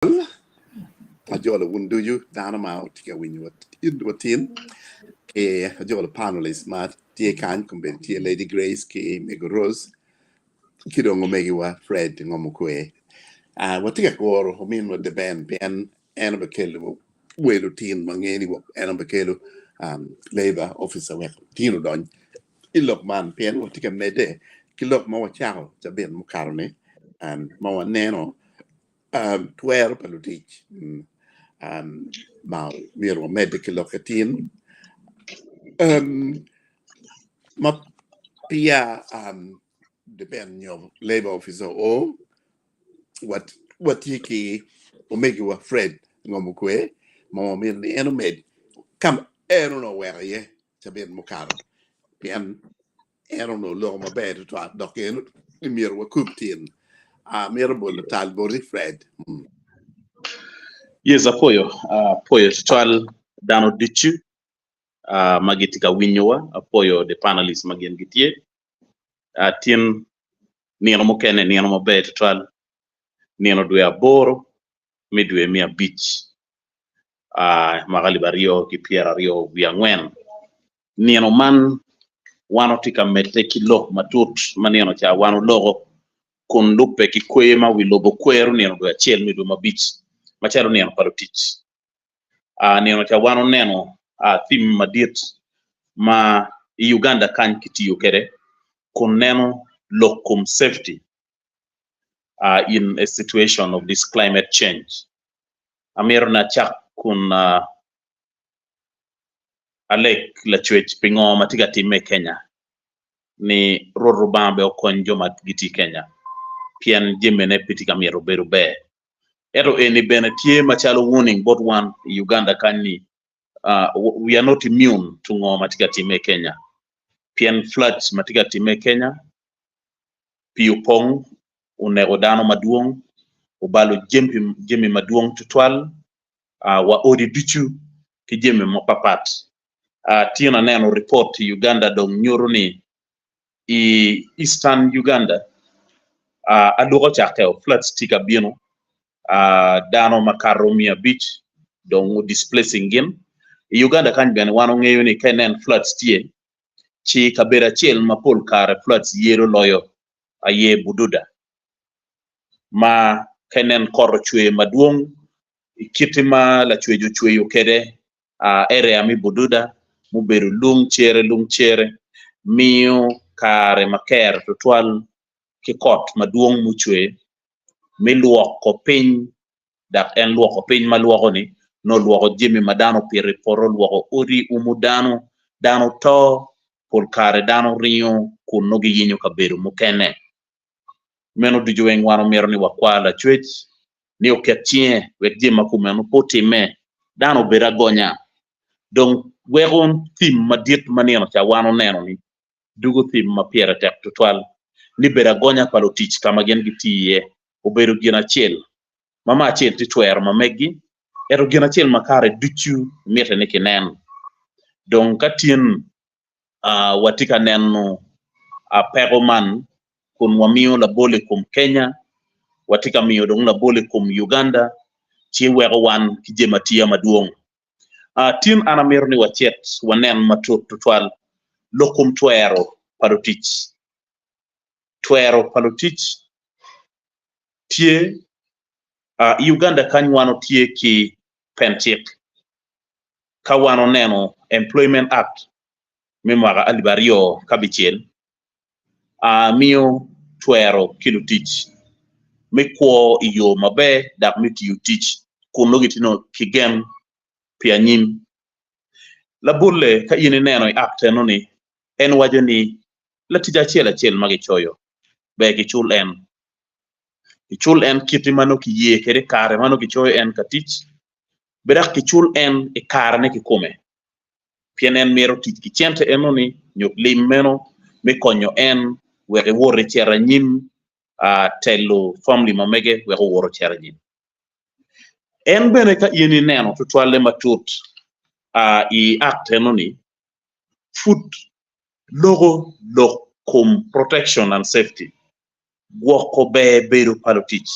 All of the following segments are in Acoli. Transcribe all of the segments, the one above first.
Ajolo wun ducu dano ma tye ka winyo wa tin ki ajolo panelist ma tye kany kombeddi tye Lady Grace ki Mego Rose ki dong omegiwa Fred Ngomo Kwe. Ah, watye ka kuro ominwa Deben pien en obikelo welo tin ma ngeyo ni en obikelo um, labor officer wek tin odony i lok man pien watye ka medde ki lok ma wacako cabit mukato ni um, ma waneno Twero pa lutic ma myero wamedde ki lokke tin ma peya depend nyo labor officer oo watye ki omegiwa Fred Ngomo Kwe ma wamito ni en omed ka ma en onongo oweko iye cabit mukato pien En onongo oloko maber tutwal dok en ni myero wakub tin. Amito bolo tal boti Fred. Mm. Yes, apwoyo, apwoyo tutwal dano ducu uh, ma gitye ka winyowa, apwoyo the panelists ma gin gitye. Uh, tin nino mukene nino maber tutwal, nino dwe aboro me dwe me abic uh, mwaka alip aryo ki pyeraryo wiye angwen. Nino man wan watye ka medde ki lok matut ma nino ca wan oloko kun lubbe ki kwer ma wi lobo kwero nino dwe acel me dwe me abic macalo nino pa lutic. Nino ca wan oneno theme madit ma i Uganda kany kitiyo kwede kun neno lok kom safety in a situation of this climate change. Amito ni acak kun Alek Lacwec pi ngo ma tye ka timme i Kenya ni Rwot Rubanga bene okony jo ma gitye i Kenya pien jamine pe tye ka mito bedo ber. Ento eni bene tye macalo warning bot wan i Uganda kany ni we are not immune to ngo ma tye ka timme i Kenya pien floods ma tye ka timme i Kenya pii opong oneko dano madwong obalo jami madwong tutwal wa odi ducu ki jami mapapat. Tin aneno ripot i Uganda dong nyuto ni i Eastern Uganda aluka ocakke o floods tye ka bino dano makato 500 dong displacing gin. I Uganda kany bene wan wangeyo ni ka inen floods tye ci kabedo acel ma pol kare floods yelo loyo aye Bududa ma ka inen kot ocwe madwong i kite ma Lacwec ocweyo kwede area me Bududa mubedo lung cere lung cere miyo kare maker tutwal ki kot madwong mucwe me lwoko piny dok en lwoko piny ma lwoko-ni nongo lwoko jami ma dano opito i poto lwoko odi umo dano, dano to pol kare dano ringo kun nongo giyenyo kabedo mukene. Meno ducu weng wan omito ni wakwa Lacwec ni oket cinge wek jami ma kumeno pe otimme, dano obed agonya. Dong weko thim madit ma nino ca wan oneno-ni dugo thim ma pire tek tutwal ni bedo agonya pa lutic ka ma gin gitiyo iye obedo gin acel ma me acel tye twero ma meggi ento gin acel ma kare ducu mitte ni kinen. Dong ka tin watye ka neno peko man kun wamiyo labol i kom Kenya, watye ka miyo dong labol i kom Uganda, ci weko wan ki jami atiya madwong. Tin an amito ni wacit wanen matut tutwal lok kom twero pa lutic. Twero pa lutic tye i Uganda kany wan watye ki pen cik. Ka wan oneno Employment Act me mwaka 2006, miyo twero ki lutic me kwo i yo maber dok me tiyo tic kun nongo gitye ki gen pi anyim. Labolle, ka in ineno i Act eno-ni, en waco ni latic acel acel ma kicoyo ber kicul en. Kicul en kit ma nongo kiye kwede i kare ma nongo kicoyo en ka tic, be dok kicul en i karene kikome, pien en mito tic ki cente enoni nyo lim meno me konyo en wek ewot ecit anyim, telo famili ma mege wek owot ocit anyim. En bene ka in ineno tutwalle matut i Act enoni, pud loko lok kom protection and safety, gwoko ber bedo pa lutic.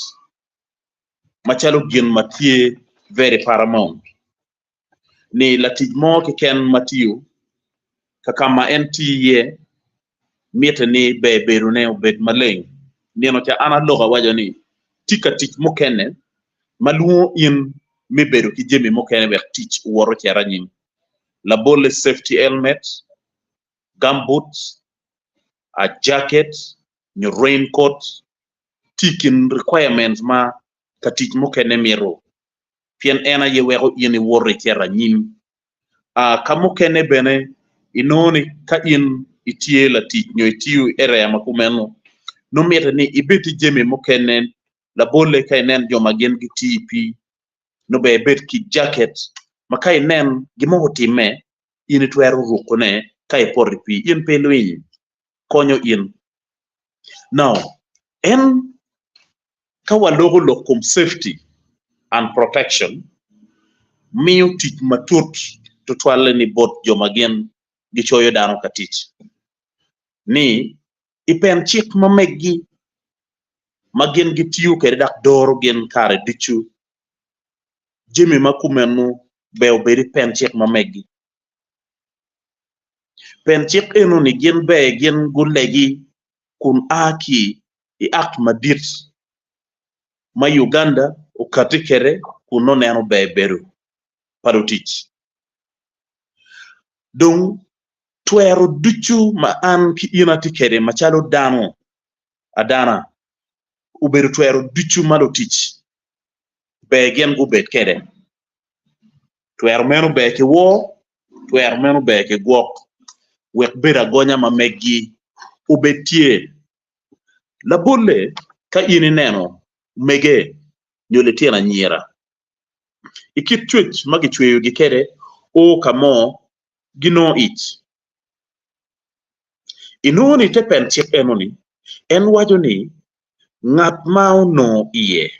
macalo gin ma tye very paramount ni latic mo keken ma tiyo ka ka ma en tiyo iye mitte ni ber bedone obed maleng. Nino ca an aloko awaco ni tye ka tic mukene ma lwongo in me bedo ki jami mukene wek tic owot ocit anyim labolle safety helmet, gumboots, a jacket nyo raincoat tye i kin requirements ma ka tic mukene mito pien en aye weko in iwoto icito anyim. Ka mukene bene inongo ni ka in itye latic nyo itiyo i area ma kumeno nongo mitte ni ibed ki jami mukene labolle ka inen jo ma gin gitiyo i pii nongo ber ibed ki jaket ma ka inen gin mo otimme in itwero rukone ka ipoto i pii in pe ilwiny konyo in. Now en ka waloko lok kom safety and protection miyo tic matut tutwalle ni bot jo ma gin gicoyo dano ka tic ni i pen cik ma meggi ma gin gitiyo kwede dok doro gin kare ducu jami ma kumeno ber obed i pen cik ma meggi. Pen cik eno-ni gin ber gin gulegi kun a ki i Act madit ma Uganda okati kwede kun nongo neno ber bedo pa lutic. Dong twero ducu ma an ki in atye kwede macalo dano adana obedo twero ducu ma lutic ber gin gubed kwede. Twero meno ber ki wor, twero meno ber ki gwok wek bedo agonya ma meggi obed tye. Labolle, ka in ineno omege nyo litino anyira i kit cwec ma kicweyogi kwede o ka mo ginongo ic, inongo ni i te pen cik enoni en waco ni ngat ma onongo iye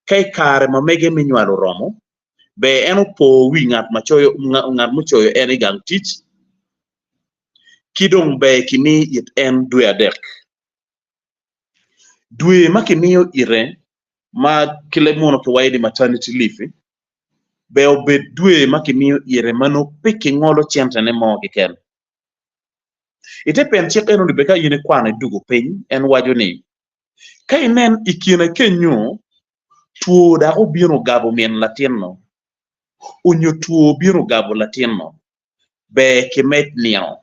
ka i kare ma mege me nywal oromo, ber en opo wi ngat ma coyo ngat mucoyo en i gang tic, ki dong ber kimi it en dwe adek. Dwe ma kimiyo ite ma ki leb munu kiwaco ni maternity leave ber obed dwe ma kimiyo ite ma nongo pe kingolo centene mo keken. Ite pen cik enoni bene ka in ikwano idwogo piny en waco ni Ka inen i kine kenyo two dok obino ogabo min latin-nu, onyo two obino ogabo latin-nu, ber kimed nino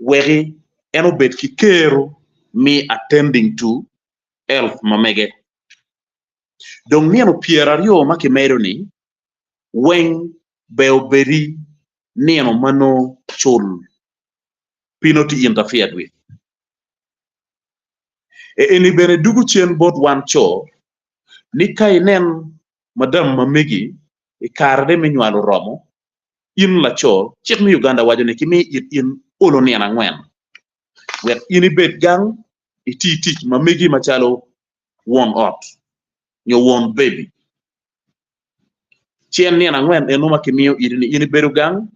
weki en obed ki kero me attending to health ma mege. Dong nino pyeraryo ma kimedo-ni weng ber obedi nino ma nongo cul pi nongo tye interfered with. Eni bene dugo cen bot wan co ni ka inen madam ma megi i karene me nywal oromo, in laco, cik me Uganda waco ni kimi it in olo nino angwen wek in ibed gang iti tic ma megi macalo won ot nyo won baby. Ci en nino angwen eno ma kimiyo iti ni in ibedo gang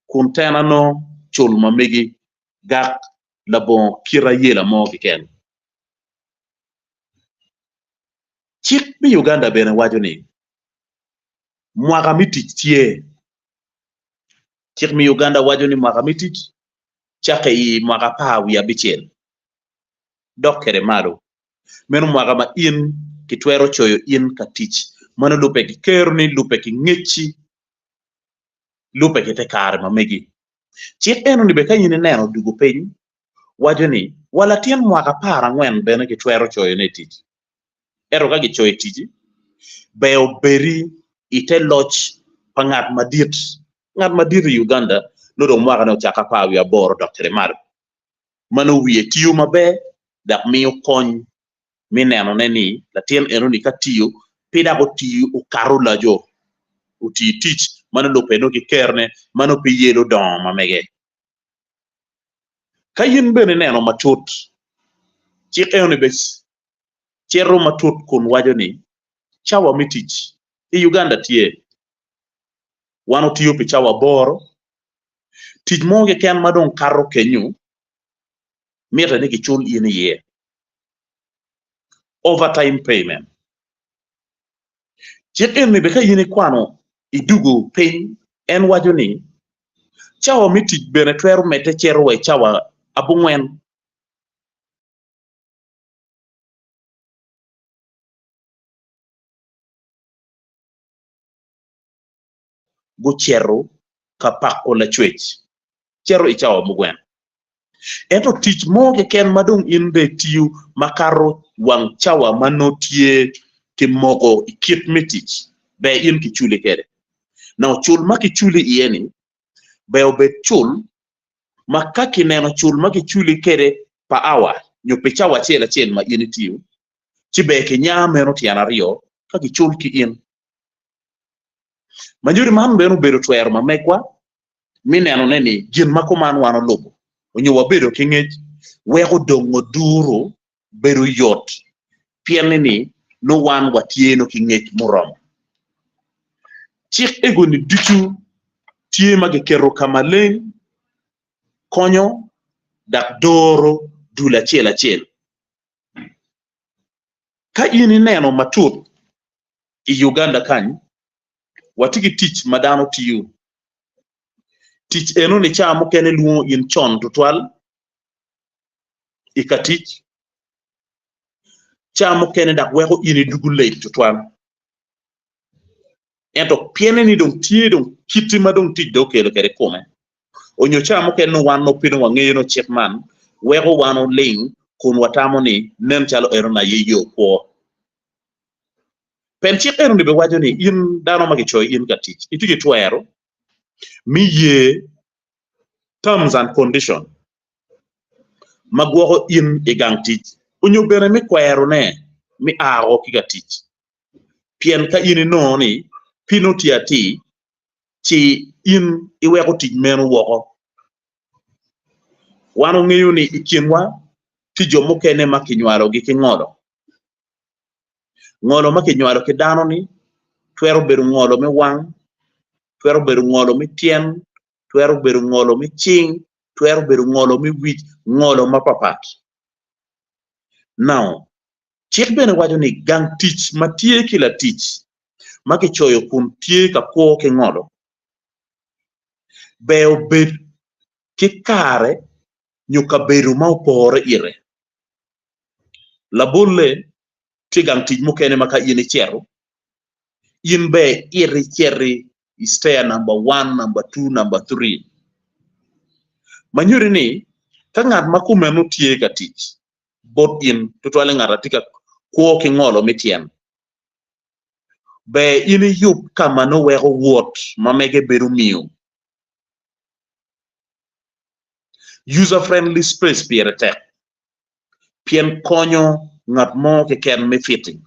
kun tena nongo cul ma megi gak labongo kit ayela mo keken. Cik me Uganda bene waco ni mwaka me tic tye. Cik me Uganda waco ni mwaka me tic cakke i mwaka apar wiye abicel dok kwede malo. Meno mwaka ma in kitwero coyo in ka tic ma nongo lubbe ki keroni, lubbe ki ngecci, lubbe ki te kare ma megi. Cik enoni bene ka in ineno odwogo piny waco ni wa latin mwaka aparangwen bene kitwero coyone i tic. Ento ka gicoyo i tic ber obedi i te loc pa ngat madit. Ngat madit i Uganda nongo dong mwakane ocako apar wiye aboro dok kwede malo ma nongo wiye tiyo maber dok miyo kony me nenone ni latin enoni ka tiyo pe dok otiyo okato olaco oti tic ma nongo lubbe nongo ki kerone ma nongo pe yelo dongo ma mege. Ka in bene ineno matut, cik enoni bene cito matut kun waco ni cawa me tic i Uganda tye. Wan otiyo pi cawa aboro, tic mo keken ma dong kato kenyo mitte ni kicul in iye. Overtime payment. Cik eni bene ka in ikwano idugo piny en waco ni cawa me tic bene twero medde cito wa i cawa abongwen. Gucito ka pako Lacwec cito i cawa mugwen. Ento tic mo keken ma dong in dong itiyo makato wang cawa ma nongo tye kimoko i kit me tic, ber in kiculi kwede. Now cul ma kiculi iye-ni ber obed cul ma ka kineno cul ma kiculi kwede pa awa nyo pi cawa acel acel ma in itiyo, ci ber kinya meno tyen aryo ka kicul ki in. Ma nyuto man bene obedo twero ma megwa me nenone ni gin ma kuman wan olubo onyo wabedo ki ngec weko dongo duru bedo yot pienni ni nongo wan watye nongo ki ngec muromo. Cik egoni ducu tye ma kiketo ka maleng konyo dok doro dul acel acel. Ka in ineno matut i Uganda kany, watye ki tic ma dano tiyo. Tic eno-ni ca mukene lwongo in con tutwal i ka tic, ca mukene dok weko in idwogo late tutwal. Ento pienne ni dong tye dong kiti ma dong tic dong okelo kwede i kome, onyo ca mukene nongo wan nongo pe dong wangeyo nongo cik man weko wan oling kun watamo ni nen calo enoni aye yo kwo. Pen cik enoni bene waco ni in dano ma kicoyo in ka tic itye ki twero me ye terms and condition ma gwoko in i gang tic onyo bene me kwerone me a woko ki ka tic pien ka in inongo ni pe nongo tye atir ci in iweko tic meno woko. Wan wangeyo ni i kinwa tye jo mukene ma kinywalogi ki ngolo. Ngolo ma kinywalo ki dano-ni twero bedo ngolo me wang, twero bedo ngolo me tyen, twero bedo ngolo me cing, twero bedo ngolo me wic, ngolo mapapat. Now, cik bene waco ni gang tic ma tye ki latic ma kicoyo kun tye ka kwo ki ngolo ber obed ki kare nyo kabedo ma opore ite. Labolle, tye gang tic mukene ma ka in icito, in ber iti iciti i stair namba one, namba two, namba three. Ma nyutti ni ka ngat ma kumeno tye ka tic bot in, tutwalle ngat a tye ka kwo ki ngolo me tyen, ber in iyub ka ma nongo weko wot ma mege bedo miyo. User friendly space pire tek pien konyo ngat mo keken me fitting.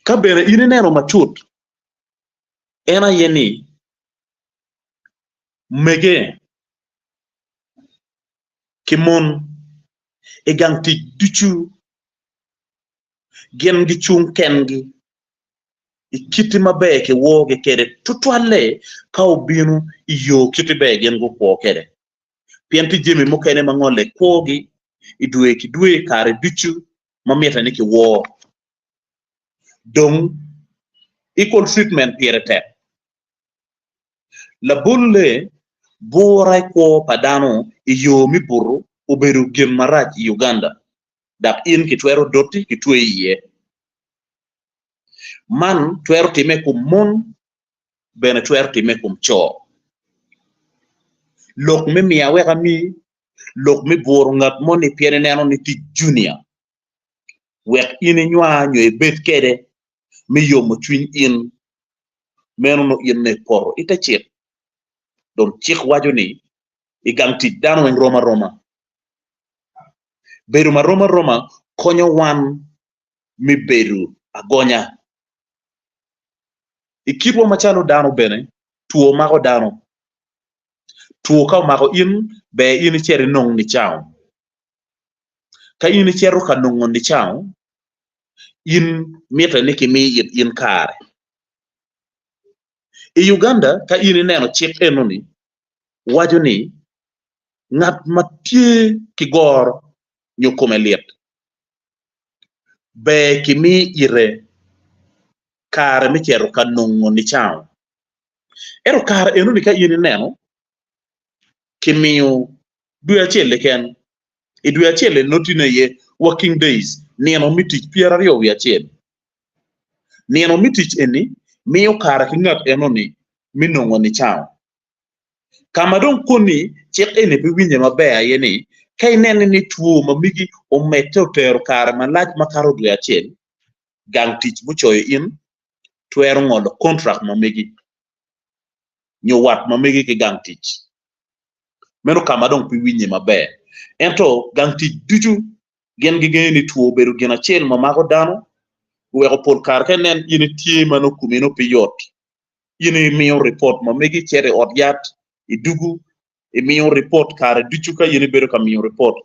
Ka bene in ineno matut, en aye ni mege ki mon i gang tic ducu gin gicung kengi i kiti maber kiwogi kwede tutwalle ka obino i yo kiti ber gin gukwo kwede. Pien tye jami mukene ma ngole i kwogi i dwe ki dwe kare ducu ma mitte ni kiwor. Dong, equal treatment pire tek. Labolle, bura i kwo pa dano i yo me buto obedo gin marac i Uganda dok in kitwero doti kitweyi iye. Man twero timme i kom mon bene twero timme i kom co. Lok me miya wek ami, lok me buro ngat moni pien ineno ni tye junior wek in inywa nyo ibed kwede me yomo cwiny in, meno nongo in nongo ipoto ite cik. Dong cik waco ni i gang tic dano weng rom aroma. Bedo marom aroma konyo wan me bedo agonya. I kitwa macalo dano bene, two mako dano. Two ka omako in, ber in icit inong nicango. Ka in icito ka nongo nicango, in mitte ni kimi it in kare. I Uganda, ka in ineno cik eno-ni, waco ni ngat ma tye ki goro. nyo kome lit, ber kimi ite kare me cito ka nongo nicango. Ento kare enoni ka in ineno, kimiyo dwe acel keken. I dwe acel-li nongo tye iye working days, nino me tic 21. Nino me tic eni miyo kare ki ngat enoni me nongo nicango. Ka ma dong koni cik eni pe winye maber aye ni, ka inene ni two ma megi omedde otero kare malac makato dwe acel, gang tic mucoyo in twero ngolo kontrak ma megi nyo wat ma megi ki gang tic. Meno ka ma dong pe winye maber. Ento gang tic ducu gin gingeyo ni two obedo gin acel ma mako dano, oweko pol kare ka inen in itye ma nongo komi nongo pe yot, in imiyo ripot ma megi icito i ot yat, idugu, imiyo ripot kare ducu ka in ibedo ka miyo ripot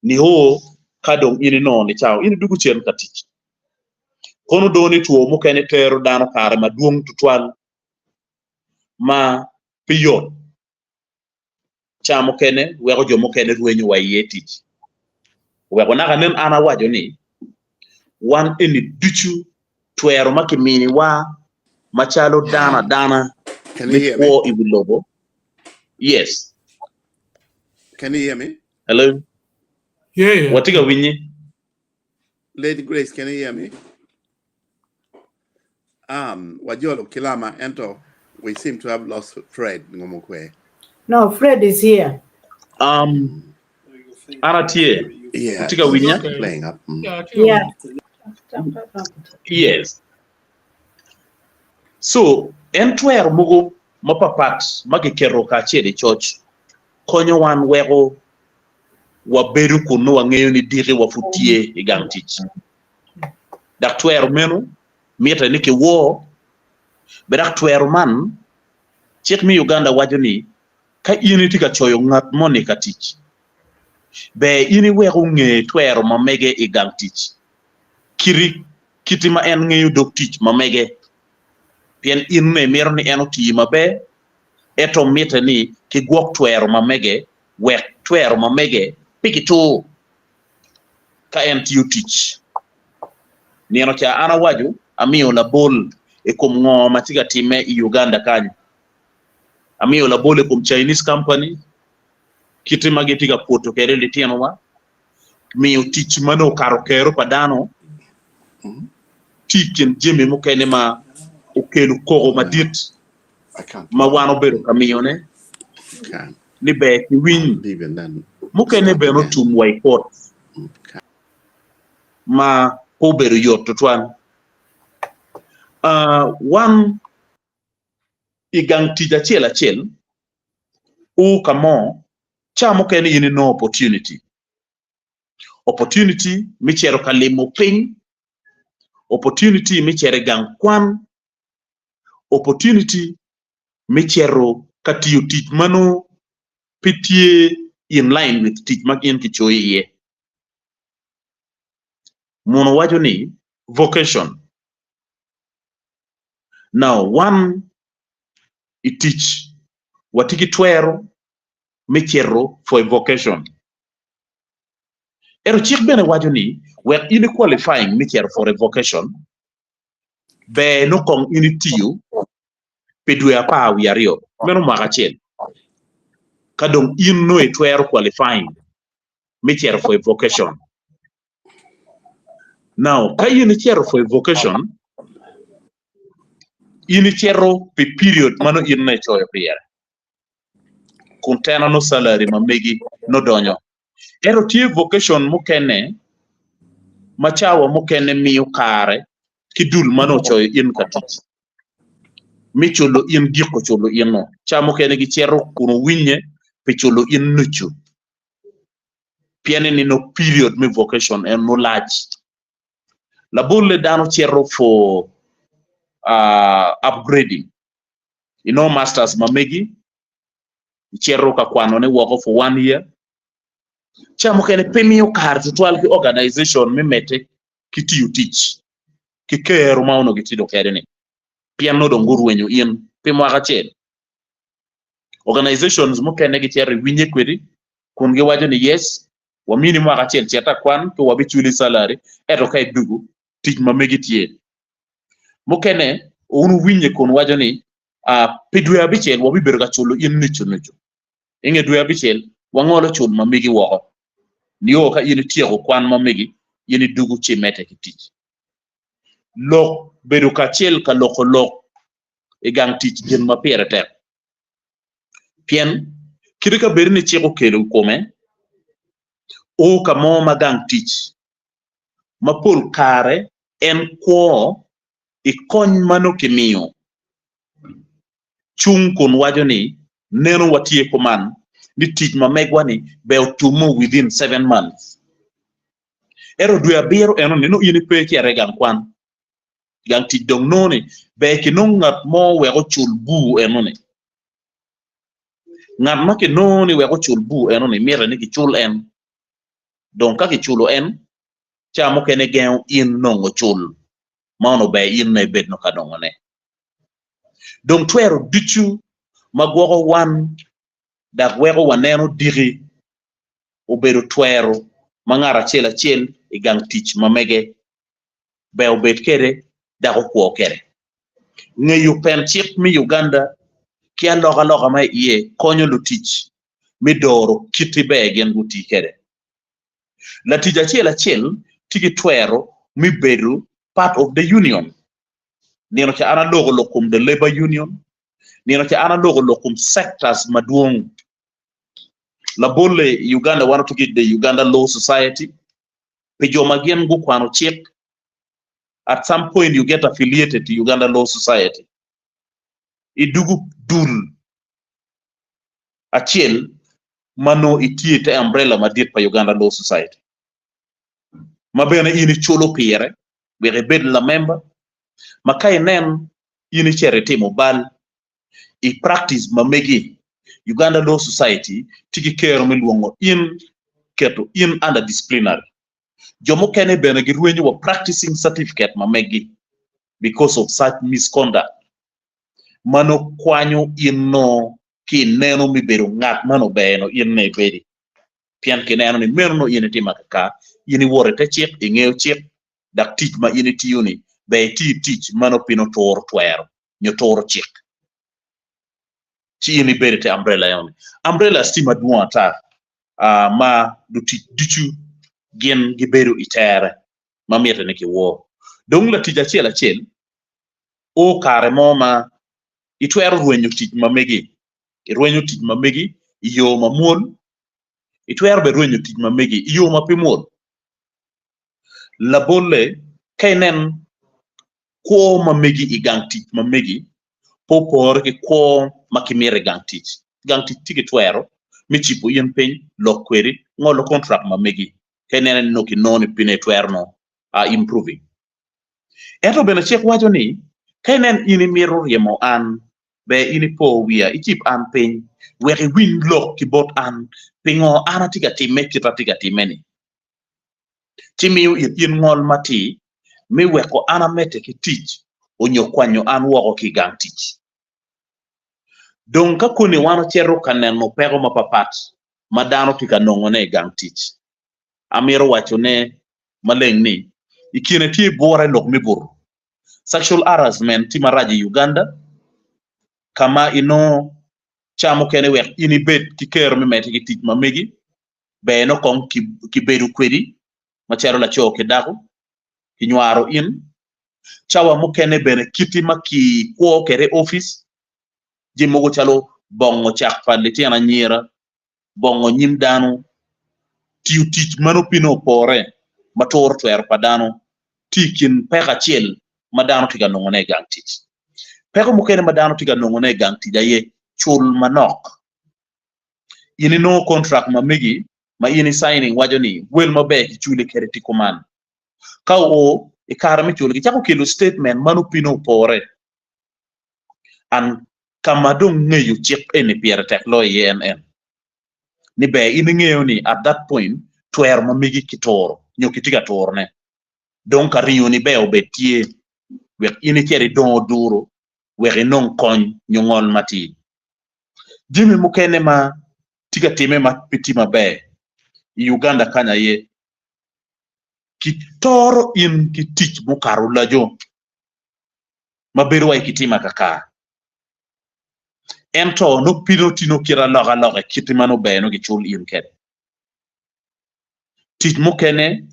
nio ka dong in inongo nicawa in idugo cen ka tic. Kono do ni two mukene tero dano kare madwong tutwal ma pe yot. Ca mukene weko jo mukene rwenyo wa iye tic. Oweko naka nen an awaco ni wan eni ducu twero ma kiminiwa macalo dano adana Can you me hear me? kwo i wi lobo. Yes. Can you hear me? Hello. Yeah, yeah. Watye ka winyi? Lady Grace, can you hear me? Um, wajolo kilama ento we seem to have lost Fred Ngomokwe. No, Fred is here. Um, an atye. Yeah, Watye ka winya? Okay. playing up. Mm. Yeah, atye ka Yeah. winyi. Yes. So, en twero mogo mapapat ma kiketo kacel i coc konyo wan weko wabedo kun nongo wangeyo ni diki wa pud tye i gang tic. Dok twero meno mitte ni kiwor. Be dok twero man, cik me Uganda waco ni ka in itye ka coyo ngat moni ka tic, ber in iwek onge twero ma mege i gang tic, kiti kiti ma en ngeyo dog tic ma mege, pien in onongo imito ni en oti maber, ento mitte ni kigwok twero ma mege wek twero ma mege pe kitur ka en tiyo tic. Nino ca an awaco, amiyo labol i kom ngo ma tye ka timme i Uganda kany. Amiyo labol i kom Chinese company, kite ma gitye ka pwoto kwede litinowa, miyo tic ma nongo okato kero pa dano, tye i kin jami mukene ma okelo koko madit I can't. ma wan obedo ka miyone Can. ni ber kiwiny. Leave and then Mukene start bene again. otum wa i kot Okay. ma pe obedo yot tutwal. Uh, wan i gang tic acel acel o ka mo ca mukene in inongo opportunity. Opportunity me cito ka limo piny, opportunity me cito i gang kwan, opportunity me cito ka tiyo tic ma nongo pe tye in line with tic ma in kicoyi iye. Muno waco ni vocation. Now wan i tic watye ki twero me cito for a vocation. Ento cik bene waco ni wek in i qualifying me cito for a vocation, ber nongo kong in itiyo pi dwe 12, meno mwaka acel, ka dong in nongo itwero qualifying me cito for a vocation. Now, ka in icito for a vocation, in icito pi period ma nongo in nongo icoyo pire, kun teno nongo salary ma megi nongo donyo. Ento tye vocation mukene ma cawa mukene miyo kare ki dul ma nongo ocoyo in ka tic me culo in giko culo in no. Cawa mukene gicito kun owinye pi culo in nucu pien ni nongo period me vocation en nongo lac. Labolle dano cito for uh, upgrading. Inongo masters ma megi, icito ka kwanone woko for one year. Ca mukene pe miyo kare tutwal ki organization me medde ki tiyo tic ki kero ma onongo gitido kwede-ni, pien nongo dong gurwenyo in pi mwaka acel. Organizations mukene gicito i winye kwedi kun giwaco ni yes, Wamini mwaka acel cit akwan pe wabiculi salary ento ka idugu tic ma megi tye. Mukene wun wuwinye kun waco ni pi dwe abicel wabibedo ka culo in nucu nucu. I nge dwe abicel wangolo cul ma megi woko nio ka in ityeko kwan ma megi in idugu ci imedde ki tic. Lok bedo kacel ka loko lok i gang tic gin ma pire tek. Pien kite ka bed ni cik okelo i kome, o ka mo ma gang tic ma pol kare en kwo i kony ma nongo kimiyo cung kun waco ni neno watye kuman ni tic ma megwa-ni ber otumo within seven months. Ento dwe abiro eno-ni nongo in ipe ki are i gang kwan. Gang tic dong nongo ni ber kinong ngat mo wek ocul bur eno-ni. Ngat ma kinongo ni wek ocul bur eno-ni mitte ni kicul en. Dong ka kiculo en, ca mukene gengo in nongo cul ma onongo ber in nongo ibed nongo ka nongone. Dong twero ducu ma gwoko wan dok weko waneno diki obedo twero ma ngat acel acel i gang tic ma mege ber obed kwede dok okwo kwede. Ngeyo pen cik me Uganda ki alokaloka ma iye konyo lutic me doro kiti ber gin guti kwede. Latic acel acel tye ki twero me bedo part of the union. Nino ca an aloko lok kom the labour union, nino ca an aloko lok kom sectors madwong. Labolle i Uganda wan watye ki the Uganda Law Society, pi jo ma gin gukwano cik, at some point you get affiliated to Uganda Law Society. Idugu dul acel ma nongo itye i te umbrella madit pa Uganda Law Society ma bene in iculo pire wek ibed lamemba ma ka inen in icito itimo bal i practice ma megi, Uganda Law Society tye ki kero me lwongo in keto in under disciplinary. Jo mukene bene girwenyo wa practicing certificate ma megi because of such misconduct ma nongo kwanyo in nongo ki ineno me bedo ngat ma nongo ber nongo in nongo ibedi pien kineno ni meno nongo in itimo akaka in iwoto ite cik ingeyo cik dok tic ma in itiyo ni ber iti tic ma nongo pe nongo turo twero nyo turo cik ci in ibedo ite umbrella eno ni. Umbrellas tye madwong ata ma lutic ducu gin gibedo itere ma mitte ni kiwor. Dong latic acel acel o kare mo ma itwero rwenyo tic ma megi. Irwenyo tic ma megi i yo ma mwol, itwero bene rwenyo tic ma megi i yo ma pe mwol. Labolle, ka inen kwo ma megi i gang tic ma megi pe opore ki kwo ma kimito i gang tic, gang tic tye ki twero me cibo in piny, lok kwedi, ngolo kontrak ma megi ka ineno ni nongo kinongo ni pine itwero nongo improving. Ento bene cik waco ni ka inen in imito ryemo an, ber in ipo wiya icib an piny wek iwiny lok ki bot an pingo an atye ka timme kit atye ka timme-ni. Ci miyo it in ngol matir me weko an amedde ki tic onyo kwanyo an woko ki i gang tic. Dong ka koni wan ocito ka neno peko mapapat ma dano tye ka nongone i gang tic, amito wacone maleng ni i kine tye bure lok me buto. Sexual harassment tye marac i Uganda ka ma inongo ca mukene wek in ibed ki kero me medde ki tic ma megi, ber nongo kong kibedo kwedi macalo laco ki dako, kinywaro in. Cawa mukene bene kiti ma kikwo kwede i opic, jami mogo calo bongo cak pa litino anyira, bongo nyim dano, tiyo tic ma nongo pine opore ma turo twero pa dano tye i kin peko acel ma dano tye ka nongone i gang tic. Peko mukene ma dano tye ka nongone i gang tic aye cul manok. In inongo kontrak ma megi ma in i signing waco ni wel maber kiculi kwede tye kuman. Ka oo i kare me culo gicako kelo statement ma nongo pine opore and ka ma dong ngeyo cik eni pire tek loyo iye en en ni ber in ingeyo ni at that point twero ma megi kituro nyo kitye ka turone dong ka ringo ni ber obed tye wek in icit idong oduro wek inong kony nyo ngol matir. Jami mukene ma tye ka time ma pe tye maber. I Uganda kany aye kitoro in ki tic mukato olajo ma bedo wa i kitima kakar. Ento nongo pino tino kit alokaloka i kiti ma nongo ber nongo gicul in kede. Tic mukene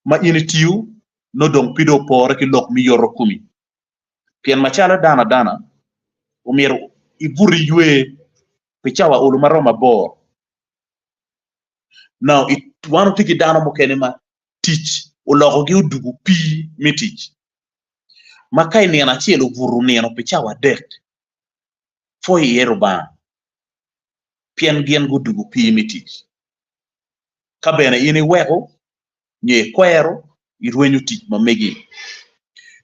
ma in itiyo nongo dong pe dong opore ki lok me yoto komi. Pien macalo dano adana, omyero ibut iywe pi cawa olo ma romo aboro. Now, wan watye ki dano mukene ma tic olokogi odugo pii me tic, ma ka i nino acel obuto nino pi cawa adek, pwoyo iye Rubanga pien gin gudugo pii me tic. Ka bene in iweko nyo ikwero, irwenyo tic ma megi.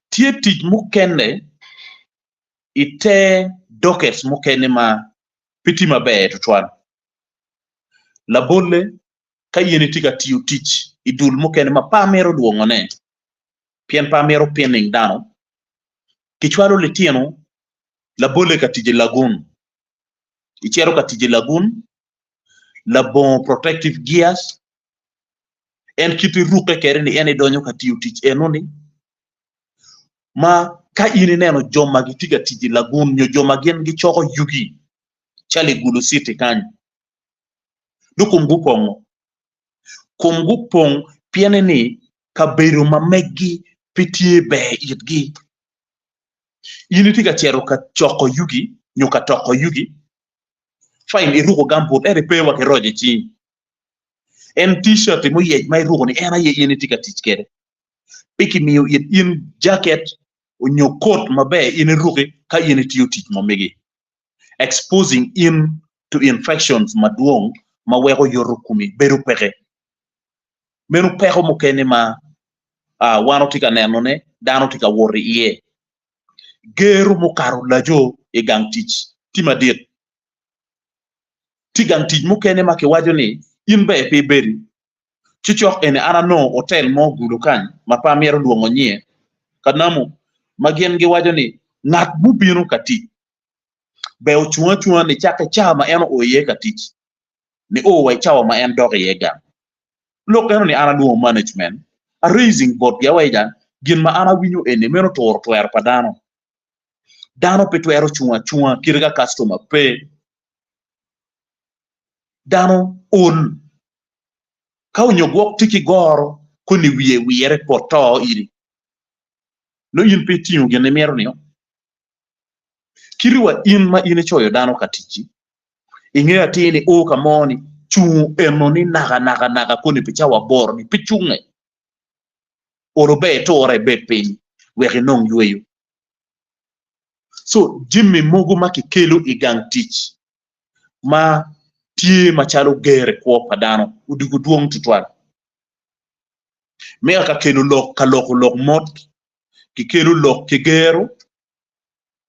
Tye tic mukene i te dockets mukene ma pe tye maber tutwal. Labolle, ka in itye ka tiyo tic i dul mukene ma pe amito lwongone pien pe amito pinning dano, kicwalo litino labolle ka tic i lagun. Icito ka tic i lagun labongo protective gears, en kit irukke kwede ni en idonyo ka tiyo tic enoni ma ka in ineno jo ma gitye ka tic i lagun nyo jo ma gin gicoko yugi calo i Gulu City kany nongo komgi opongo. Komgi opong piene ni kabedo ma meggi pe tye ber itgi. In itye ka cito ka coko yugi nyo ka toko yugi, fine iruko gambut ento ipe wa ki roc i cingi. En t-shirt muyec ma iruko ni en aye in itye ka tic kwede. Pe kimiyo it in jacket nyo coat maber in iruki ka in itiyo tic ma megi. Exposing in to infections madwong ma weko yoto komi bedo peke. Meno peko mukene ma wan watye ka nenone, dano tye ka wot iye. Gero mukato laco i gang tic tye madit. Tye gang tic mukene ma kiwaco ni in ber pe ibedi. Ci cok eni an anongo otel mo gudo kany ma pe amito lwongo nyinge, Kanamu, ma gin giwaco ni ngat mubino ka tic ber ocung acunga nicakke cawa ma en oo iye ka tic nio wa i cawa ma en dok iye gang. Lok eno ni an alwongo management, a raising botgi awaca gin ma an awinyo eni meno turo twero pa dano. Dano pe twero cung acunga kite ka customer pe. Dano ol ka onyo gwok tye ki goro koni wiye wire poto iri nongo in pe itingo gin imito nio. Kiti wa in ma in icoyo dano ka ticci, ingeyo atir ni o ka mo ni cungo eno ni naka naka naka koni pi cawa aboro ni pe cunge. Olo ber iture ibed piny wek inong yweyo. So jami mogo ma kikelo i gang tic ma tye macalo ger i kwo pa dano odiko dwong tutwal. Me ka kelo lok ka loko lok mot, kikelo lok ki gero,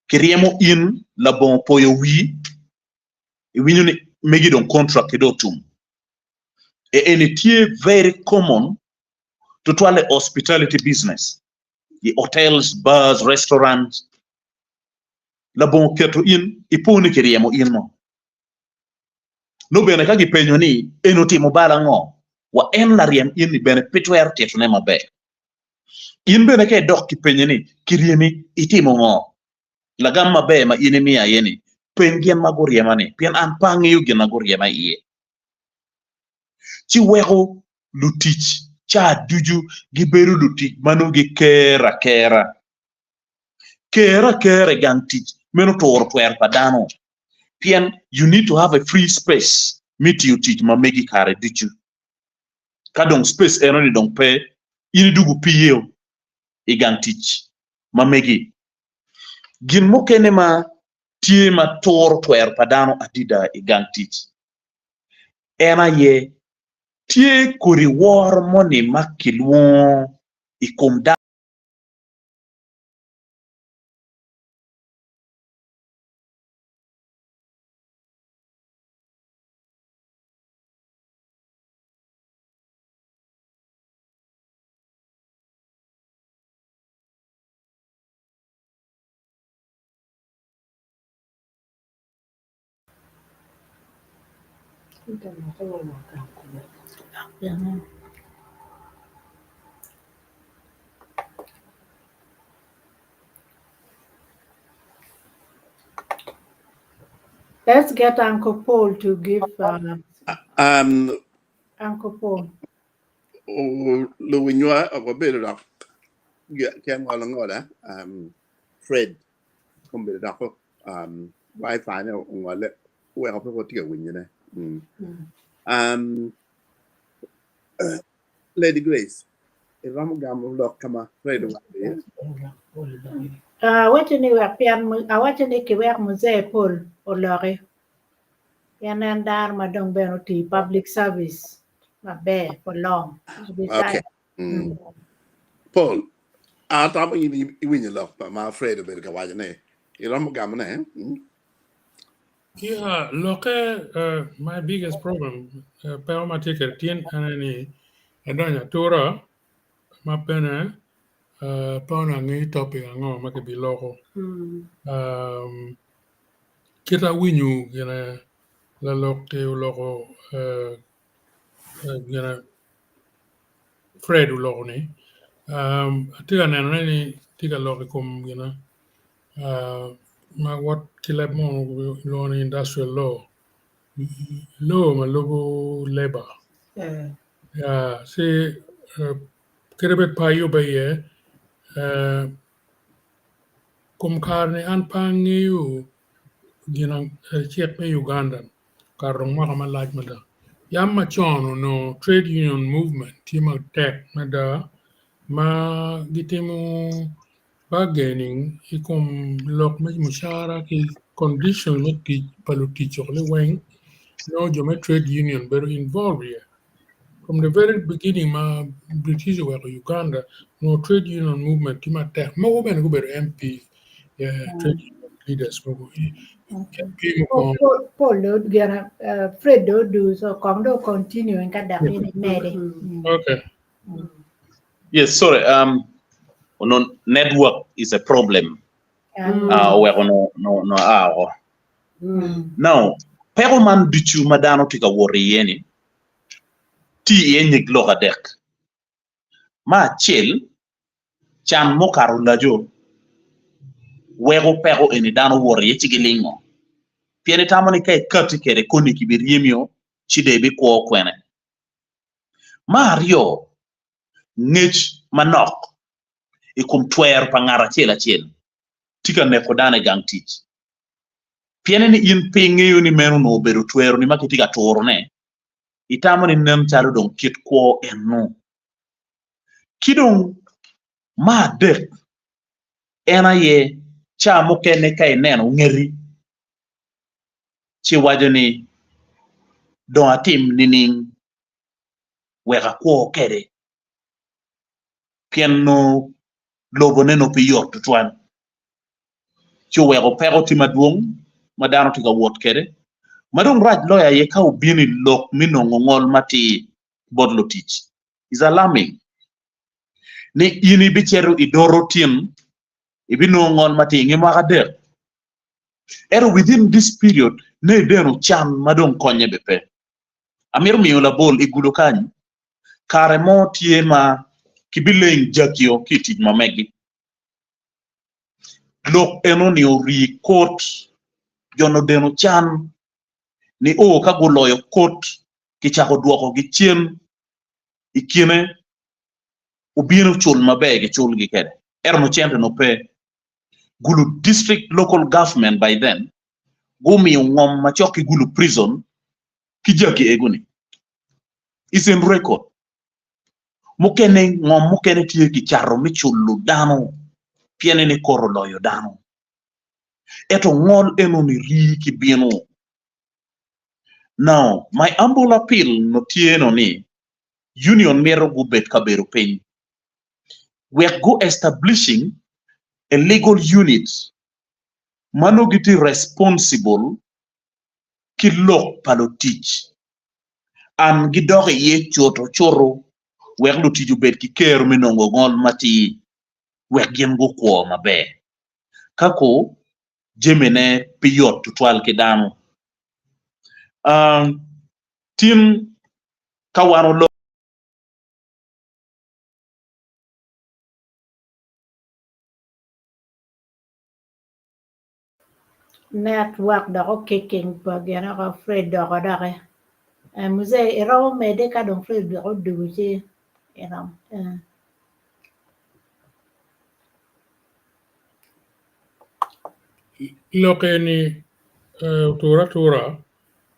kiryemo in labongo poyo wii, iwinyo ni megi dong contract ki dong otum. E eni tye very common tutwal i hospitality business, i hotels, bars, restaurants, labongo keto in ipo ni kiryemo in mo. Nongo bene ka gipenyo ni en otimo bal ango, wa en laryem in ni bene pe twero titone maber. In bene ka idok kipenye ni kiryemi itimo ngo, lagam maber ma in imiyo aye ni peny gin ma guryema ni pien an pe angeyo gin ma guryema iye. Ci weko lutic ca ducu gibedo lutic ma nongo giker akera. Ker akera i gang tic meno turo twero pa dano pien you need to have a free space me tiyo tic ma megi kare ducu. Ka dong space eno ni dong pe, in idwogo piyo i gang tic ma megi. Gin mukene ma tye ma turo twero pa dano adida i gang tic en aye tye kodi woro moni ma kilwongo i kom dano. Let's get Uncle Paul to give Uncle Paul. Luwinywa ok wabedo dok ki angolo angola Fred obedo dok wifi ne ongole oweko pe watye ka winyone. Lady Grace iromo gamo lok ka ma Fred owaco iye? Awaco ni wek pien awaco ni kiwek Muzee Paul oloki pien en dano ma dong bene otiyo public service maber for long. Okay. Paul, atamo in iwinyo lok pa ma Fred obedo ka waco ni iromo gamone? Yeah, lokke my biggest problem peko ma tye kwede tin ene ni adonyo atura ma bene pe onongo angeyo topic ango ma kibiloko. Kit awinyo gine lalok-ki oloko gine Fred oloko ni atye ka nenone ni tye ka lok i kom gine ma wot ki leb munu kilwongo ni industrial law, law ma lubo labour ci kadi bed pe ayubbe iye kom kare-ni an pe angeyo gin cik me Uganda kare dong mwaka malac mada. Yam macon onongo trade union movement tye matek mada ma gitimo bargaining i kom lok me mucara ki condition me tic pa lutic liweng nongo jo me trade union bedo involved iye. From the very beginning ma British oweko Uganda onongo trade union movement tye matek mogo bene gubedo MP trade union leaders mogo MP mukwongo Paul do gina Fred do do so kong do continue ka dok in imede. Okay. Yes, sorry. No, network is a problem. Oweko no no no a oko. Now, peko man ducu ma dano tye ka wot iye ni tye iye nyig lok adek. Ma acel, can mukato olajo weko peko eni dano woto iye ci gilingo. Pien itamo ni ka ikati kwede koni kibiryemio ci dong ibikwo kwene. Ma aryo, ngec manok i kom twero pa ngat acel acel tye ka neko dano i gang tic. Piene ni in pe ingeyo ni meno onongo obedo tweroni ma kitye ka turone, itamo ni nen calo dong kit kwo eno. Ki dong ma adek, en aye ca mukene ka ineno ngeti ci iwaco ni dong atim nining wek akwo kwede pien nongo lobone nongo pe yot tutwal. Ci oweko peko tye madwong ma dano tye ka wot kwede. Ma dong rac loyo aye ka obino i lok me nongo ngol matir bot lutic. Is alarming ni in ibicito i doro tin ibinongo ngol matir inge mwaka adek. Ento within this period ne ideno can ma dong konye be pe. Amito miyo labol i gudo kany, kare mo tye ma kibileng jakio ki i tic ma megi. Lok eno-ni ori kot, jo-nu odeno can ni o ka guloyo kot kicako dwokogi cen i kine obino cul maber giculgi kwede ento nongo cente-nu pe. Gulu District Local Government by then gumiyo ngom macok ki Gulu Prison ki jagi ego-ni. It's in record. Mukene ngom mukene tye kicato me culo dano piene ni kot oloyo dano. Ento ngol eno-ni rii ki bino. Now, my humble appeal no tye no ni union mito gubed ka bedo piny wek gu establishing a legal unit ma nongo gitye responsible ki lok pa lutic and gidok iye cuto cuto wek lutic obed ki kero me nongo ngol matir wek gin gukwo maber. Ka ku jamine pe yot tutwal ki dano. Tin ka wan oloko. Network dok okicking pa gin oko Fred doko doki. Muzee iromo mede ka dong Fred dok odugu ci iromo. Lok eni oture atura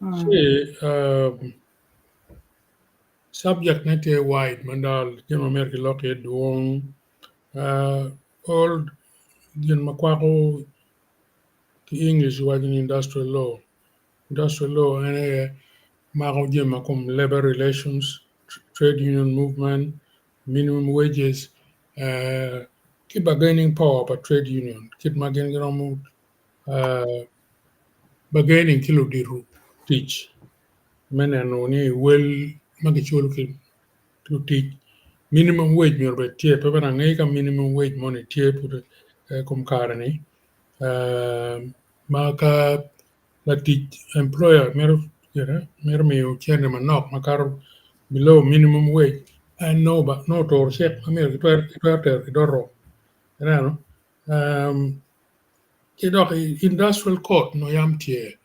ci subject ne tye wide mada jami ma myero kilok iye dwong all gin ma kwako ki English iwaco ni industrial law, industrial law en aye mako jami ma kom labour relations, trade union movement, minimum wages ki bargaining power pa trade union kit ma gin giromo bargaining ki ludito tic me neno ni wel ma kiculo ki lutic minimum wage myero obed tye pe bene angeyo ka minimum wage moni tye pud i kom kare ni ma ka latic employer mito mito miyo cente manok makato below minimum wage en nongo oturo cik ma myero kitwero tero ki dot ineno ki dok industrial court nongo yam tye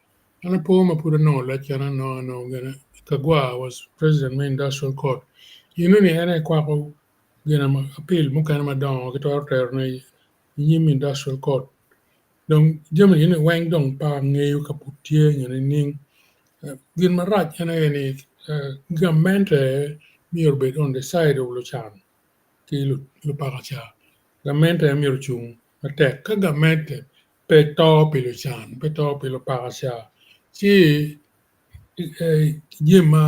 an apo ma pud anongo lacen anongo anongo gine Kagwa was president me industrial court enoni en aye kwako gin apil mukene madongo kitwero terone inyim industrial court dong jami eni weng dong pe angeyo ka pud tye nyo nining gin marac en aye ni gamente myero obed on the side of lucan ki lupakaca gamente aye myero ocung matek ka gamente pe to pi lucan pe to pi lupakaca ci jami ma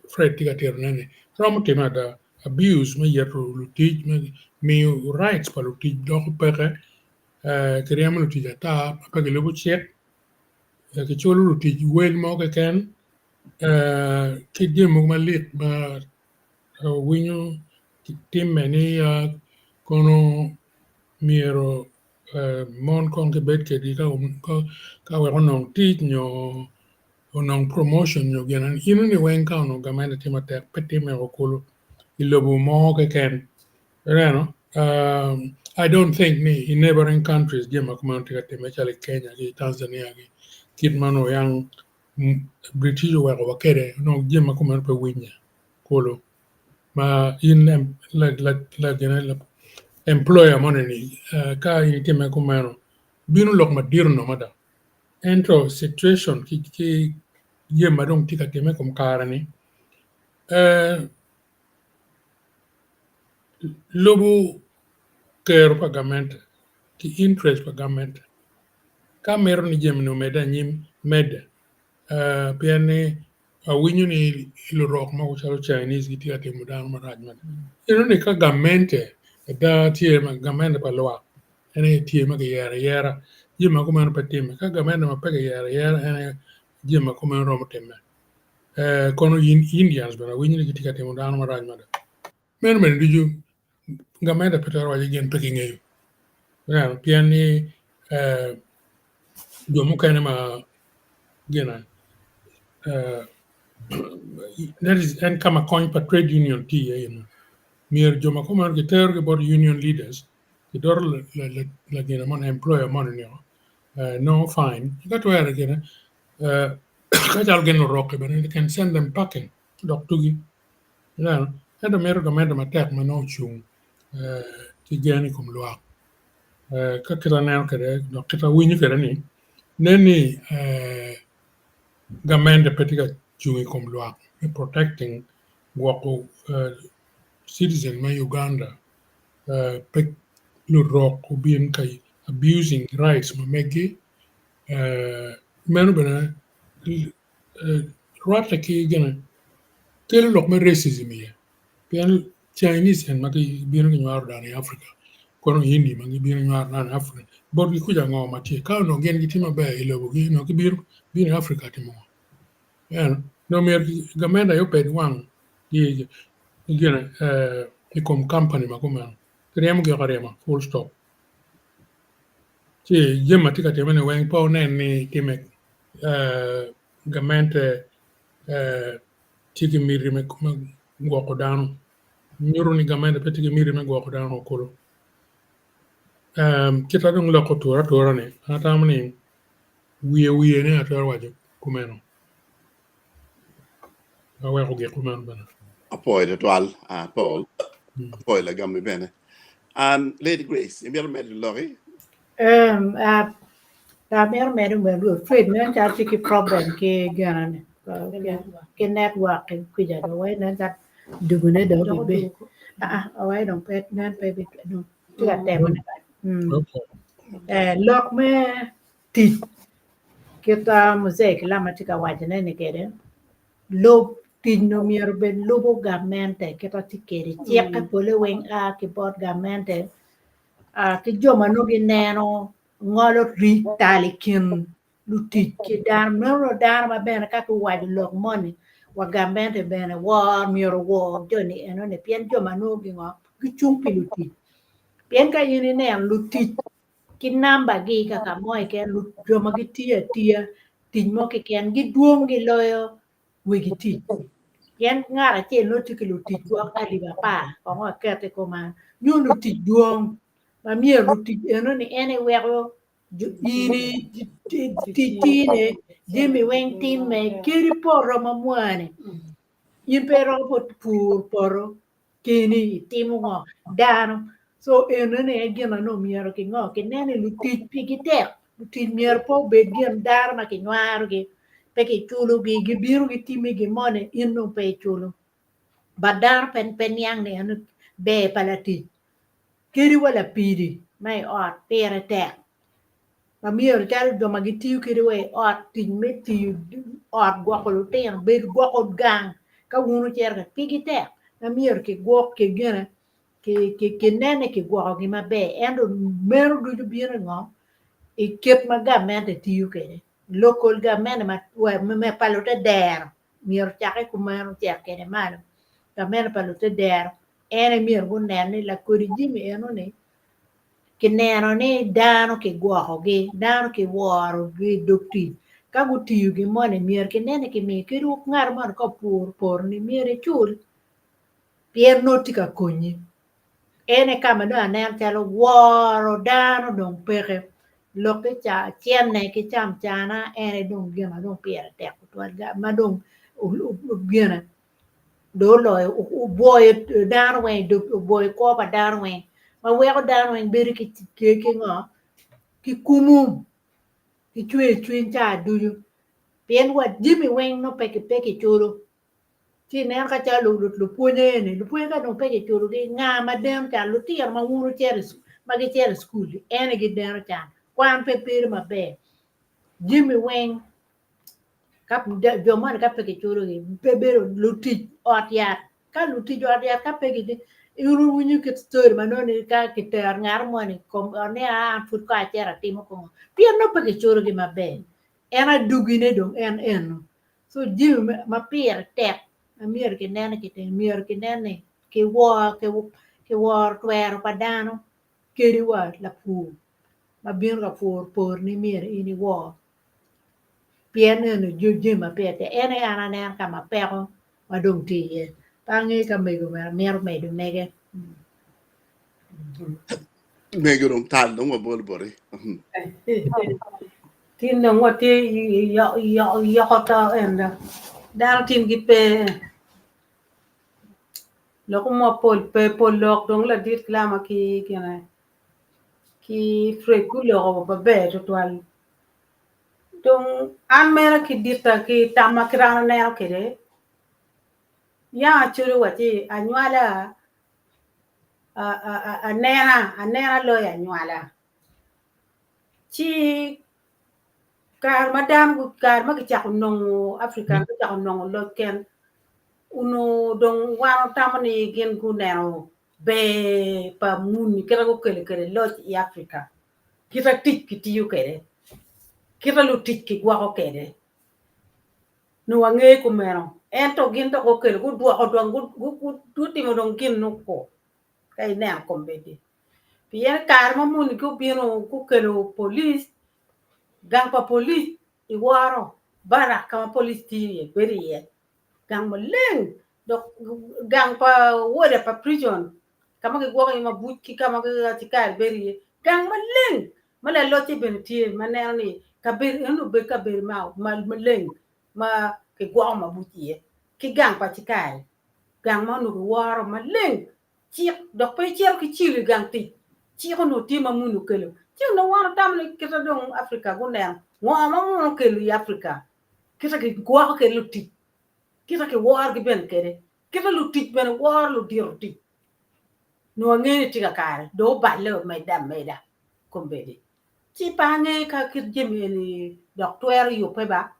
Fred tye ka titone ni romo time ada abuse me yeto lutic me miyo rights pa lutic doko peke kiryemo lutic ata ma pe gilubo cik kiculo lutic wel mo keken ki jami mogo malik ma winyo timme ni kono myero mon kong kibed kwedgi ka wek onong tic nyo onong promotion nyo gin eno ni weng ka onongo gamente tye matek pe timme woko kulu i lobo mo keken ineno I don't think ni i neighboring countries jami ma kumeno tye ka timme calo i Kenya ki Tanzania ki kit ma onongo yang British oweko wa kwede onongo jami ma kumeno pe winye kulu ma in employer moni ni ka in itimme kumeno bino lok madit onongo mada. Ento situation ki jami ma dong tye ka timme i kom kare-ni lubo kero pa gamente ki interest pa gamente ka mito ni jami-ni omedde anyim medde pien ni awinyo ni lurok mogo calo Chinese gitye ka timo dano marac mada ineno ni ka gamente ada tye ma gamente pa lwak en aye tye ma kiyero ayera jami ma kumeno pe timme ka gamente ma pe kiyero ayera en aye jami ma kumeno romo timme kono Indians bene awinyo ni gitye ka timo dano marac mada meno bene ducu gamente pe twero waco ni gin pe gingeyo pien ni jo mukene ma gin that is en ka ma kony pa trade union tye iye eni myero jo ma kumeno kiterogi bot union leaders kidoro lagine moni employer moni nio nongo fine ka twere gire ka calo gin lurok-ki bene they can send them packing dok tugi ineno ento mito gamente matek ma nongo ocung ki gen i kom lwak ka kit aneno kwede dok kit awinyo kwede ni nen ni gamente pe tye ka cung i kom lwak me protecting gwoko citizen me Uganda pe lurok obin ka abusing rights ma megi meno bene rwatte ki gine kelo lok me racism iye pien Chinese en ma gibino ginywaro dano i Africa kono Hindi ma gibino ginywaro dano i Africa botgi kuca ngo ma tye ka onongo gin gitye maber i lobogi onongo gibino bino i Africa timo ngo ineno dong myero gamente aye oped wang gine i kom company ma kumeno kiryemogi woko aryema full stop ci jami ma tye ka timme-ni weng pe wunen ni time gamente. tye ki miti me gwoko dano nyuto ni gamente pe tye ki miti me gwoko dano kulu. Kit ma dong lok oture atura ni an atamo ni wiye wiye ne atwero waco kumeno aweko gik kumeno bene. Apwoyo tutwal Paul, apwoyo lagammi bene. An Lady Grace imito medo loki? Amito medo bene Fred nen calo tye ki problem ki gine ki network kwica dong wai nen calo dugone dong obi wai dong pe nen pe tye ka temo ne lok me tic kit ma muzee Kilama tye ka wacone ni kwede lub tic ni myero obed lubo gamente kit ma tye kwede cikke pole weng a ki bot gamente ki jo ma nongo gineno ngolo rii tal i kin lutic ki dano meno dano ma bene ka guwaco lok moni wa gamente bene wor myero owor joni enoni pien jo ma nongo gingo gicung pi lutic pien ka in ineno lutic ki nambagi ka ka mo keken jo ma gitiyo atiya tic mo keken gidwong giloyo wegi tic pien ngat acel nongo tye ki lutic gwok alip apar kong waket i kuman nyo lutic dwong ma myero lutic enoni en aye weko in tine jami weng timme kadi poto ma mwani in pe iromo pur poto keni itimo ngo dano so enoni aye gin ma nongo myero kingo kinen ni lutic pigi tek lutic myero pe obed gin dano ma kinywarogi pe kiculogi gibino gitimi gin moni in dong pe iculo but dano pe niang ni eno ber pa latic kadi wa lapidi ma i ot pire tek ma myero calo jo ma gitiyo kwede wa i ot tic me tiyo ot gwoko lutino bedo gwoko gang ka wun wucito ka pigi tek ma myero kigwok ki gine kinen ni kigwokogi maber ento meno ducu bino i ngo i kit ma gamente tiyo kwede local gamente ma pa lutedero myero ocakke kumeno ocit kwede malo gamente pa lutedero en aye myero gunen ni lakodi jami enoni Kineno ni dano kigwokogi, dano kiworogi i dog tic. Ka gutiyo gin moni myero kinen ni kimiyo kadi ngat moni ka opuro poto-ni myero ecul pien nongo tye ka konyi. En aye ka ma dong aneno calo woro dano dong peke lok ki cene ki camcana en aye dong gin ma dong pire tek tutwal ma dong gine dong oloyo obwoyo dano weng obwoyo kwo pa dano weng ma weko dano weng bedo ki ngo ki kumu ki cwer cwiny ca ducu pien wa jami weng nongo pe kiculo ci ineno ka calo lupwonye eni lupwonye ka dong pe kiculogi nga ma deno can lutino ma wun wucito ma gicito i cukul en aye gideno can kwan pe bedo maber jami weng Ka jo moni ka pe kiculogi pe bedo lutic ot yat ka lutic ot yat ka pe gitye in iwinyo kit story ma nongo ni ka kitero ngat moni kom ot ni aa an pud kong acito atimo kongo pien nongo pe kiculogi maber en adwogine dong en eno so jami ma pire tek ma myero kinen ni kitimo myero kinen ni kiworo twero pa dano kadi wa lapur ma bino ka puro poroni myero in iwor. Pien eno jami ma pire tek en aye an aneno ka ma peko ma dong tye iye pe angeyo ka mego bene mito medo mege. Mego dong tal dong wabol boti. Tin dong watye i yoko to en do dano tin gipe lok mo mapol pe pol lok dong ladit kilama ki gine ki Fred guloko maber tutwal Dong an mere ki ditta ki tamma kit an aneno kwede, yam acudo wacci anywala anena, anena loyo anywala. Ci kare ma dano kare ma kicako nongo Africa gucako nongo loc ken onongo dong wan watamo ni gin guneno ber pa muni kit ma gukelo kwede loc i Africa. Kit a tic kitiyo kwede, kit a lutic kigwoko kwede. Nongo wangeyo kumeno, ento gin dok gukelo gudwoko dong gutimo dong gin nongo ka ineno kombeddi. Pien i kare ma muni gubino gukelo polic, gang pa polic iworo, barak ka ma polic tiyo iye bedo iye. Gang maleng dok gang pa warder pa prison ka ma gigwoko iye mabuc ki ka ma acikari bedo iye gang maleng ma lalocce bene tye ma neno ni kabedo eno obed kabedo maleng ma kigwoko mabuc iye ki gang pa acikari gang ma onongo kiworo maleng cik dok pe icito ki cilo i gang tic cik onongo tye ma muni okelo ci onongo wan watamo ni kite dong Africa guneno ngo ma munu okelo i Africa kite kigwoko kwede lutic kite kiworogi bene kwede kite lutic bene woro ludito tic nongo angeyo ni tye kakare dong oballe omedde ameda kombeddi ci pe angeyo ka kit jami eni dok twero yubbe ba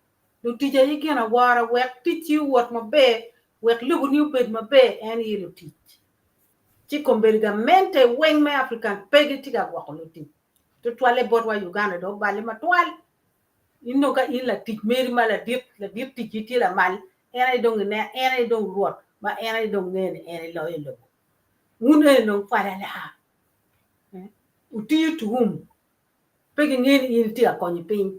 Lutic aye gin awora wek ticci owot maber, wek loboni obed maber, en aye lutic. Ci kombeddi gamente weng me African pe gitye ka gwoko lutic. Tutwalle botwa i Uganda dong oballe matwal. In dong ka in latic meri ma ladit, ladit ticci tye lamal, en aye dong inen, en aye dong rwot ma en aye dong ngeyo ni en eloyo lobo. Wun eni dong kwalala. Wutiyo tuum. Pe gingeyo ni in itye ka konyo piny.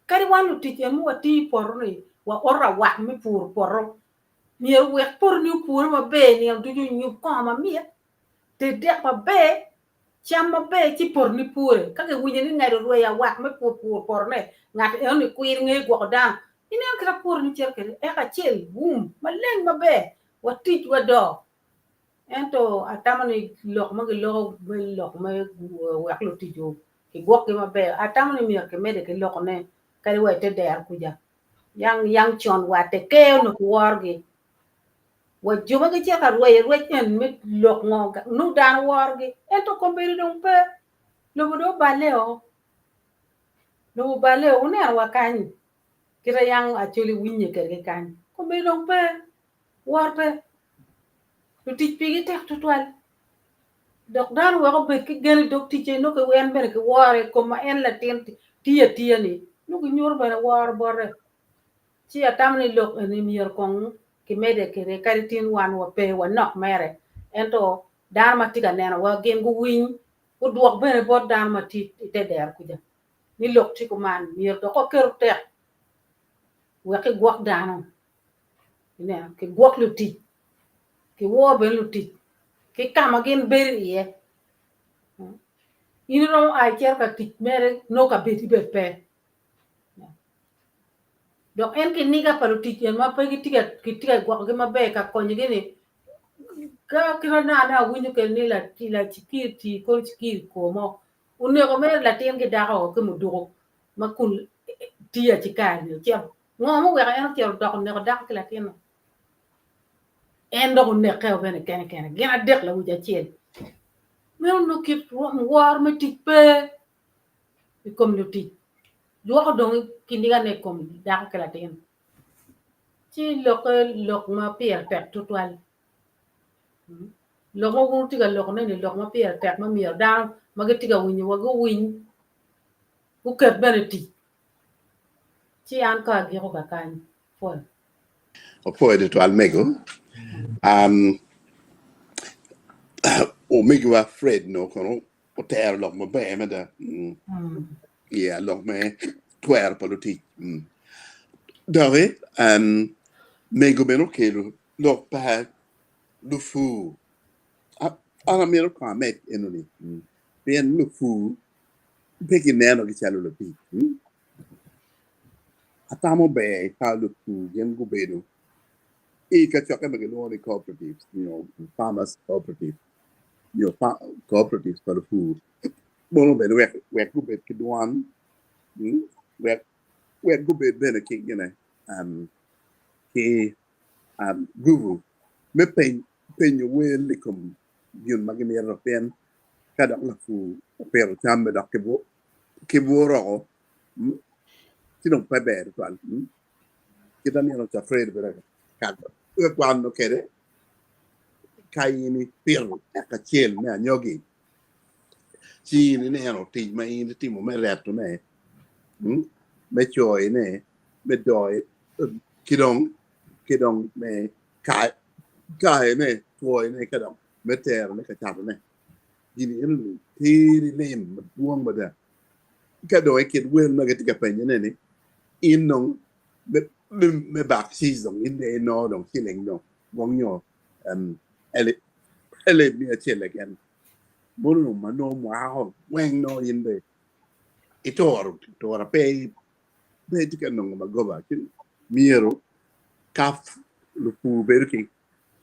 Kadi wan lutic en ma watiyo i poto-ni, waoto awak me puro poto. Myero wek potoni opure maber nino ducu, onyub kongo mamit, ted dek maber, cam maber ci potoni pure. Ka giwinyo ni ngat orweyo awak me puro potone, ngat enoni kwir ngeyo gwoko dano. Ineno kit ma potoni cito kwede, eka acel wum maleng maber, watic wadoo. Ento atamo ni lok ma giloko me lok me wek lutic kigwokgi maber atamo ni myero kimedde ki lokone kadi wa i te dero kuca yang con wa teker onongo kiworogi wa jo ma gicito ka rweyo rwec eni me lok ngo nongo dano worogi ento kombeddi dong pe lobo dong oballe o lobo oballe o wuneno wa kany kite yang Acholi winye kwedgi kany kombeddi dong pe Wor pe. Lutic pigi tek tutwal. Dok dano wek obed ki gen i dog ticce nongo ki en bene kiwore i kom ma en latin tiyo atiya-ni nongo ginyuto bene woro bote. Ci atamo ni lok eni myero kong kimedde kwede kadi tin wan wape wanok mere ento dano ma tye ka nenowa gin guwiny gudwok bene bot dano ma tye i te dero kuca ni lok tye kuman myero dok waketu tek wek kigwok dano. Ineno, kigwok lutic, kiwor bene lutic ki ka ma gin bedo iye. In iromo a icito ka tic mere nongo kabedi bene pe. Dok en kiniga pa lutic eni ma pe gitye ka gwokogi maber ka konyogi-ni, ka kit ma nongo awinyo kwede ni lacikiri kor cikiri kor mo oneko mere latin ki dako ki muduku ma kun tiyo acikari-ni ocito Ngo muweko en ocito odoko oneko dako ki latinne? En dok onekke bene kene kene, gin adek lawic acel. Meno nongo kit rwom woro me tic pe i kom lutic. Dwoko dong kinigane i kom dako ki latin. Ci lokke lok ma pire tek tutwal. Lok ma wun wutye ka lokone-ni lok ma pire tek ma myero dano ma gitye ka winyowa guwiny, guket bene i tic. Ci an kong agiko kakany. Pwoyo. Opwoyo tutwal mego. Um, omegiwa Fred no kono otero lok maber mada. Mm. Yeah, lok me twero pa lutic. Mm. Doki, um, mego bene okelo lok pa lupur. An amito kong amed enoni. Mm. Pien lupur pe kinenogi calo lutic. Atamo ber ka lupur gin gubedo i kacokke ma gilwongo ni cooperatives nyo farmers cooperative nyo cooperatives pa lupur mono bene wek wek gubed ki dwan wek wek gubed bene ki gine ki gubu me penyo wel i kom gin ma gimito pien ka dok lapur opito camme dok kiburo oko ci dong pe ber tutwal. Kit ma nino ca Fred obedo ka kwano kwede ka in ipito eka acel me anyogi ci in ineno tic ma in itimo me retone, me coyone, me doyo ki dong me kayone, twoyone ka dong me terone ka catone. Gin enoni teri lim madwong mada. Ka dong i kit wel ma gitye ka penyone-ni, in dong. Me bakcic dong in dong inongo dong ciling dong gwok nyo elip 100 keken mono dong ma nongo mwaka weng nongo in dong itoro tora pe pe itye ka nongo magoba ci myero ka lupur bedo ki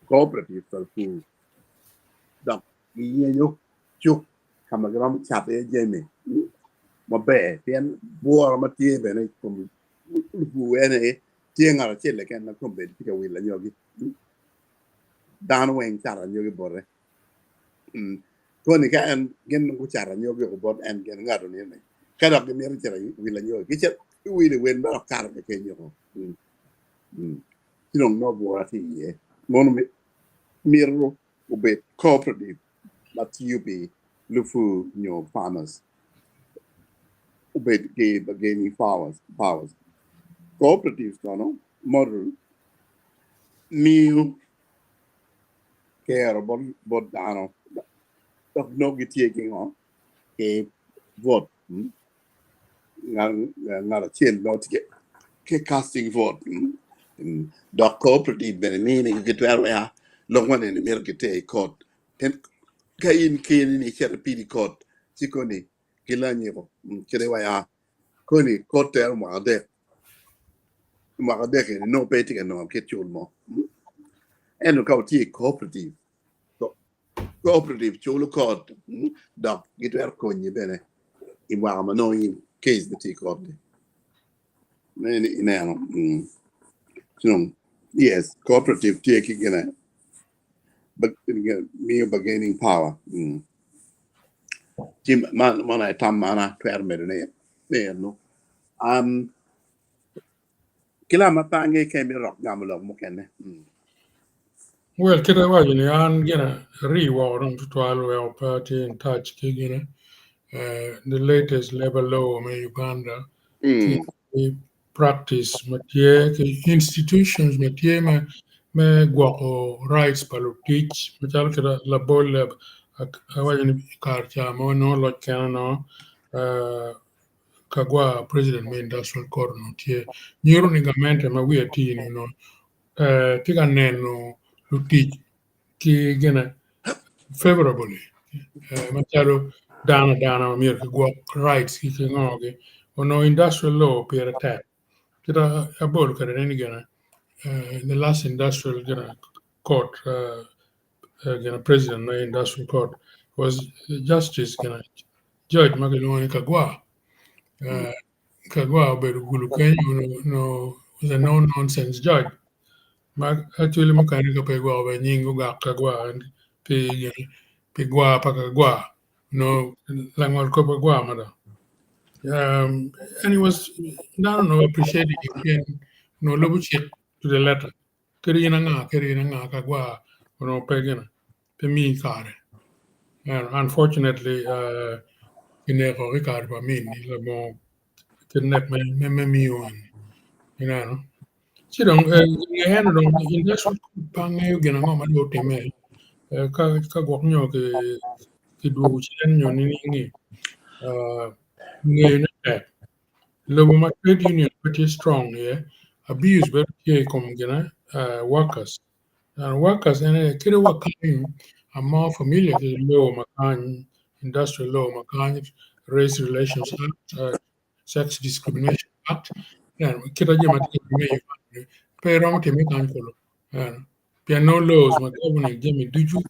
cooperative pa lupur dok giyenyo cuk ka ma giromo cato iye jami maber pien bworo ma tye bene i kom lupur en aye tye ngat acel keken ma kombeddi tye ka wilo anyogi dano weng cato anyogi bote koni ka en gin gucato anyogi woko bot en gin ngat ni ka dok gimito cito wilo anyogi gicito giwilo i wel ma dok kato ki kenyo ci dong nongo bwura tye iye mono mito obed cooperative ma tiyo pi lupur nyo farmers obed ki bargaining powers cooperatives kono model miyo kero bot dano dok nongo gitye ki ngo ki vote ngat acel nongo tye ki casting vote dok cooperative bene mini gitwero ea lok moni eni myero giter i court pien ka in keni ni icito ipido i court ci koni gilanyiko kadi wa ea koni court tero mwaka adek mwaka adek eni nongo pe itye ka nongo kit cul mo ento ka wutye i cooperative cooperative culo court dok gitwero konyi bene i mwaka ma nongo in case ni tye i court ni ineno ci dong yes cooperative tye ki gine miyo bargaining power ci man aye tam ma an atwero medo ne eno ki lama pe ange ka imito dok gamo lok mukene. Well, kit awaco ni an gina ari woko dong tutwal weko pe atye in touch ki gine the latest labor law me Uganda ki practice ma tye ki institutions ma tye me gwoko rights pa lutic macalo kit labol awaco ni kare ca ma wanongo loc kene no Kagwa president me industrial court onongo tye nyuto ni gamente ma wiye atir ni onongo tye ka neno lutic ki gine favorably macalo dano adana ma myero kigwok rights gi ki ngo gi onongo industrial law pire tek kit abolo kwede ni gine the last industrial gine court gine president me industrial court was justice gine judge ma kilwongo ni Kagwa. Kagwa obedo gulu kenyo no was a no nonsense judge ma actually mukene ka pe gwoko bene nying ogak Kagwa pi pi gwa pa Kagwa no langol kop Kagwa mada. And he was dano no appreciated him pien no lubo cik to the letter. Kadi in anga, kadi in anga Kagwa onongo pe gine pe miyi kare. And unfortunately, kineko ki kare pa min ni labongo kit nek me miyo en. Ineno? Ci dong nge eno dong industrial court pe angeyo gin ango ma dong otimme ka gwok nyo ki dwogo cen nyo nining ni ngeyone tek. Lobo ma trade union pe tye strong iye, abuse bedo tye i kom gine workers. And workers ene kadi wa kany I'm more familiar ki law ma kany, industrial law ma kany, Race Relations Act, Sex Discrimination Act, kita jami ma tye ka timme i Uganda pe romo timme kany kulu. Pien no laws ma governing jami ducu.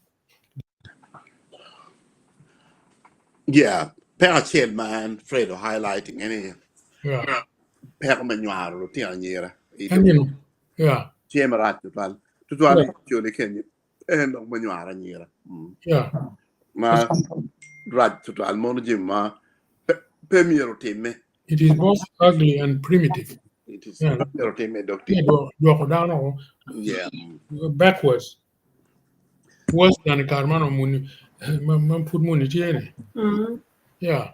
Yeah, peko acel ma en Fred o highlighting eni peko me nywaro lutino anyira i lobo. Tye marac tutwal. Tutwal i coli kenyo en dok me nywaro anyira. Ma rac tutwal mono jami ma pe myero otimme. It is both ugly and primitive. It is myero otimme dok tye. Dwoko dano backwards. Worse than kare man omuni ma pud muni tye ni. Yeah.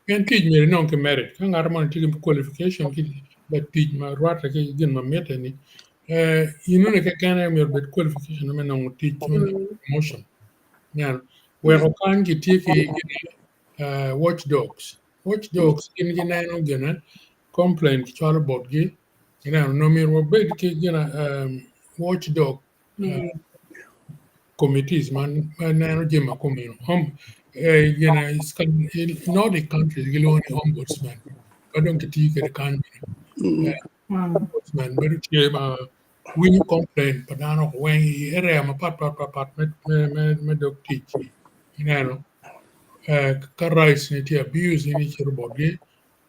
En tic myero inong ki merit. Ka ngat moni tye ki qualification ki latic ma rwatte ki gin ma mitte ni inone keken aye myero obed qualification me nongo tic me nongo promotion. Ineno? Weko kany gitye ki watch dogs. Watch dogs gin gineno gine. Complaint kicwalo botgi. Ineno, onongo myero wabed ki gin watchdog committees ma neno jami ma kumeno. Gin Nordic countries gilwongo ni ombudsman ma dong kitiyo kwede kany bene. Ombudsman bedo tye ma winyo complaint pa dano weng i area mapat pat pat me dog tic. Ineno, ka rights ni tye abuse in icito botgi